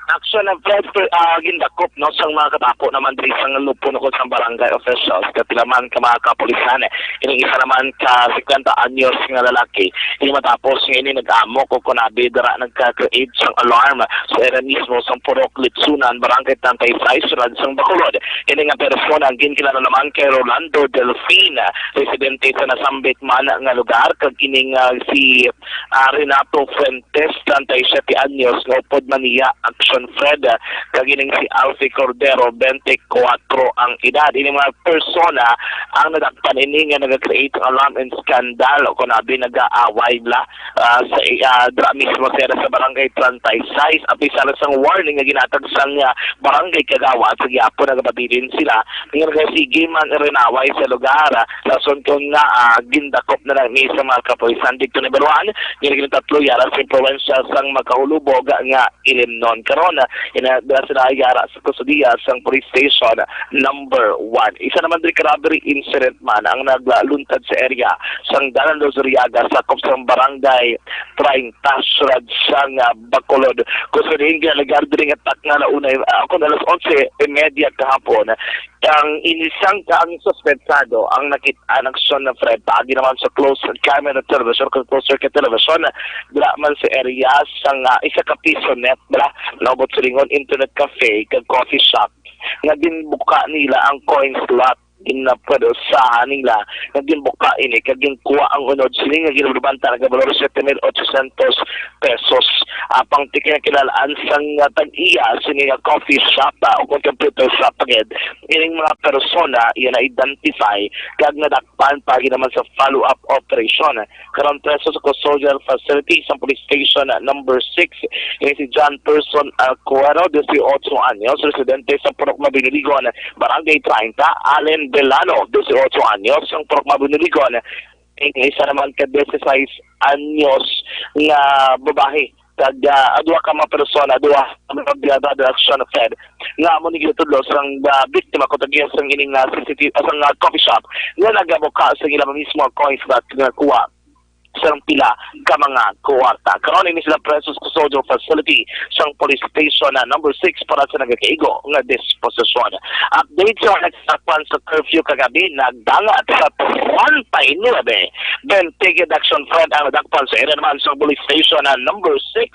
Aksyon ang Fred, ah, gindakop, no, sang mga katapo naman diri sa Lupon, ukon sang barangay officials, kag pila man ka mga kapulisan. Ining isa naman ka singkwenta anyos nga lalaki, ini matapos nga ini nag-amok o kunabi dira nagka-create sang alarm sa area mismo sang Purok Litsunan, Barangay treinta y seis, Sulod sang Bacolod. Ini nga persona ang ginkilala naman kay Rolando Delfin, residente sa nasambit man nga lugar, kag ining, ah, si, ah, Renato Fuentes, treinta y siete anyos, nga upod man niya, aksyon Fred, ah, kag ining si Alfie Cordero, twenty-four ang edad. Ini mga persona ang nadakpan ini nga naga-create ng alarm and scandal o kung abi nag-aaway bla, ah, sa, ah, dra mismo sa, sa barangay thirty-six. Apisar sang warning nga ginatag sang, ah, barangay kagawad sa gihapon nagapabilin sila nga nagasige man rinaway sa lugar. Rason kon nga, ah, gindakop na lang ni sa mga kapulisan dito ni Baluan, nga naging tatlo yara sa impluwensya sang makahulubog nga ilimnon. Karon, ina, sila yara sa kustodiya sang police station number one. Isa naman diri ka robbery incident man ang nagluntad sa area sang Dalan Luzuriaga, sakop sang barangay treinta, syudad sang, ah, Bacolod. Kung sa diin ginalegar diri nga takna na unay, ah, kung alas onse y media kahapon, ang inisang ang suspetsado ang nakit-an aksyon na Fred paagi naman sa close camera television, kung close circuit television, dira man sa area sang, ah, isa ka piso net, bala, naubot silingon internet cafe kag coffee shop nga ginbuka nila ang coin slot. Ginapwerusahan nila nga ginbuka ini kag ginkuha ang unod sini nga ginabanta nagabalor siyete mil ochocientos pesos. Apang ti kinakilal-an sang, ah, tag-iya sini nga coffee shop, ah, o kung computer shop pa gid, ining mga persona iya na-identify kag nadakpan paagi naman sa follow-up operation. Karon preso sa custodial facility sa police station number six ini si John Person Alcuero, dieciocho anyos, residente sa Purok Mabiniligon, Barangay treinta, Allen Delano, dieciocho anyos, ang Purok Mabiniligon. Ang isa naman ka dieciséis anyos nga babae, kag, ah, duha ka mga persona, duha ka mga biyada, direction of Fed, nga amo ni ginatudlo sang, ah, biktima kung tag-iya sang ining, ah, C C T V, ah, sang, ah, coffee shop nga nagabuka sa ila mismo ang coin slot nga kuha sang pila ka mga kuwarta. Karon ini sila preso sa custodial facility sang police station na number six para sa nagakaigo nga disposisyon. Update sa mga nagsapan sa curfew kagabi, nagdangat sa treinta y nuebe. Bente gid action, Fred, ang nadakpan sa area naman sa police station na number six.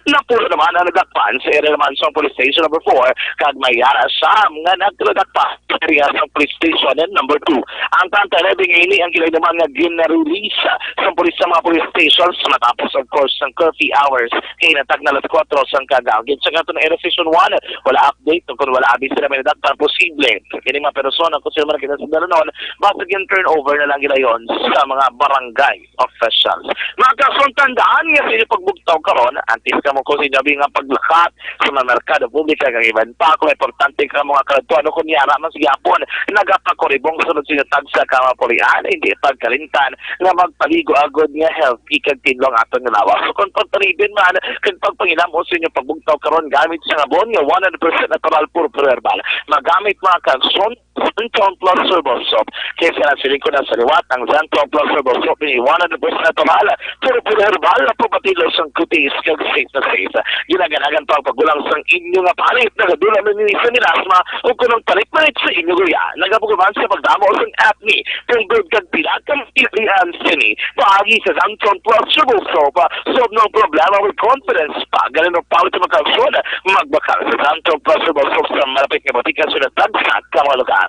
Napulo naman ang nadakpan sa area naman sa police station number four, kag may yara sa nga nagkadakpan sa area sa police station number two. Ang treinta y nuebe nga ini ang gilay naman nga gin-release sa pulis sa mga police stations matapos, of course, ang curfew hours kay natag na alas kuwatro sang kaagahon. Gid sa kato na Area Station one, wala update kung wala abi sila may nadakpan. Posible kini mga persona kung sila man nakita sa dalanon, basta gin-turn over na lang gilayon sa mga barangay officials. Mga kaagahon, tandaan nga sa inyong pagbugtaw karon, antes kamo ko sa inyo abi nga paglakat sa mga merkado publika kag iban pa, kung importante ka mga kaladtuan o kung yara man sa gihapon nagapakuribong sulod sa inyo tagsa ka mga pulian, hindi pagkalimtan nga magpaligo agod nga healthy kag tinlo ang aton nga lawas. So, kung pagpanibin man kag pagpangilam-on sa inyo pagbugtaw karon gamit sa sabon nga one hundred percent natural, puro, puro herbal, magamit mga kalson Zantone Plus Herbal Soap. Kay sa siling ko na sa liwat, ang Zantone Plus Herbal Soap ini one hundred percent natural, puro, puro herbal, na pumatilaw sang kutis kag safe na safe. Ginaganagan pa ang pagkulang sang inyo nga palit, nagadula man ini sa milasma o kunong palit-palit sa inyo guya. Nagabugaman sa pagdamo sang acne, punggod kag pila ka mga ilian sini. Paagi sa Zantone Plus Herbal Soap, solve ng problema with confidence pa. Ganun ang pawit sa mga kalson, magbakal sa Zantone Plus Herbal Soap sa malapit nga botika sa tagsa ka mga lugar.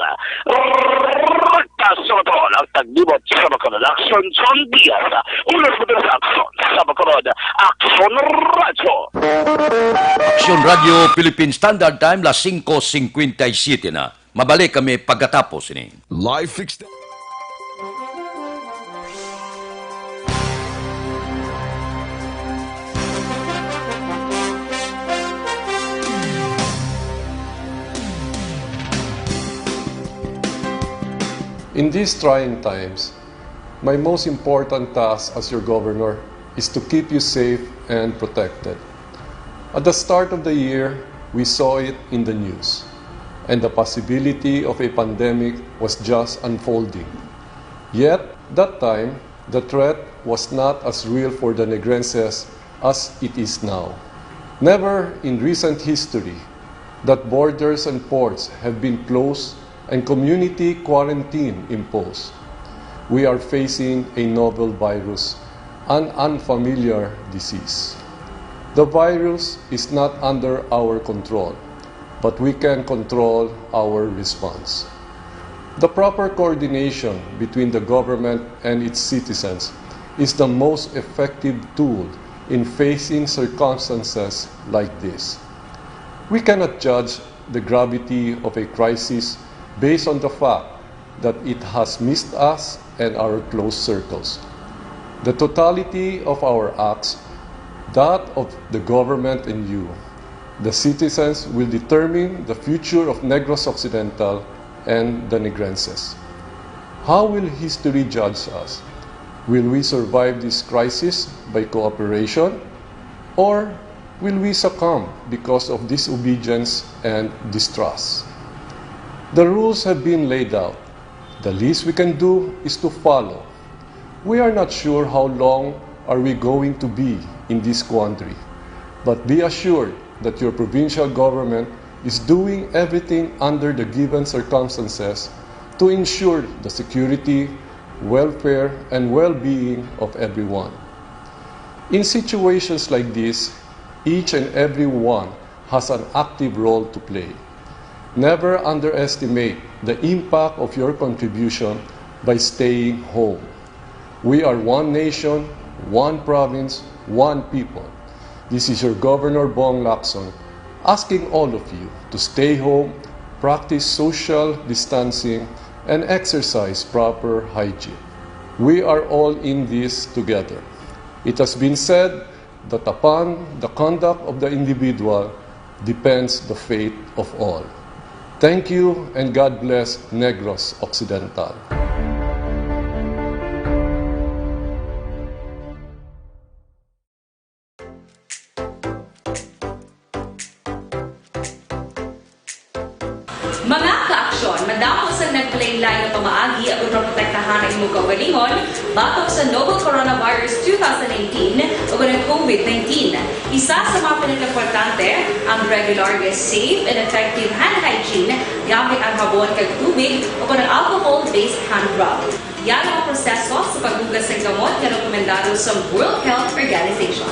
Kaso to, ang taglibot sa mga production, John Diaz, ulos mo sa aksyon, sa Bacolod, Aksyon Radio. Aksyon Radio Philippine Standard Time, las singko singkwenta y siyete na. Mabalik kami pagkatapos ini. Life extend. In these trying times, my most important task as your governor is to keep you safe and protected. At the start of the year, we saw it in the news, and the possibility of a pandemic was just unfolding. Yet, that time, the threat was not as real for the Negrenses as it is now. Never in recent history that borders and ports have been closed and community quarantine imposed. We are facing a novel virus, an unfamiliar disease. The virus is not under our control, but we can control our response. The proper coordination between the government and its citizens is the most effective tool in facing circumstances like this. We cannot judge the gravity of a crisis based on the fact that it has missed us and our close circles. The totality of our acts, that of the government and you, the citizens, will determine the future of Negros Occidental and the Negrenses. How will history judge us? Will we survive this crisis by cooperation, or will we succumb because of disobedience and distrust? The rules have been laid out. The least we can do is to follow. We are not sure how long are we going to be in this quandary, but be assured that your provincial government is doing everything under the given circumstances to ensure the security, welfare, and well-being of everyone. In situations like this, each and every one has an active role to play. Never underestimate the impact of your contribution by staying home. We are one nation, one province, one people. This is your Governor Bong Lacson asking all of you to stay home, practice social distancing, and exercise proper hygiene. We are all in this together. It has been said that upon the conduct of the individual depends the fate of all. Thank you and God bless Negros Occidental. Mga ka-aksyon, madamo sang naglain-lain nga pamaagi kon maprotektahan ang imo kaugalingon batok sa novel coronavirus two thousand nineteen o kon ang COVID nineteen. Isa sa mga pinakaimportante ang regular nga safe and effective hand hygiene gamit ang habon kag tubig o kon ang alcohol-based hand rub. Yan ang proseso sa paghugas sang kamot nga rekomendado sa World Health Organization.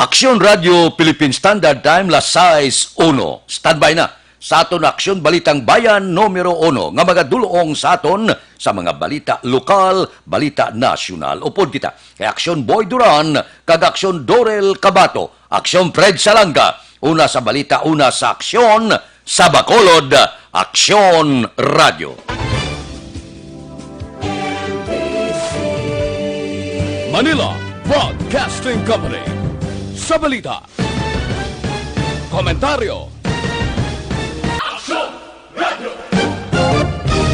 Aksyon Radio Philippine Standard Time, las sais uno. Standby na sa aton Aksyon Balitang Bayan numero uno nga magadul-ong sa aton sa mga balita lokal, balita nasyonal. Upod kita kay Aksyon Boy Duran kag Aksyon Dorel Cabato, Aksyon Fred Salanga, una sa balita, una sa aksyon, sa Bacolod, Aksyon Radio. Manila Broadcasting Company. Sa balita, komentaryo,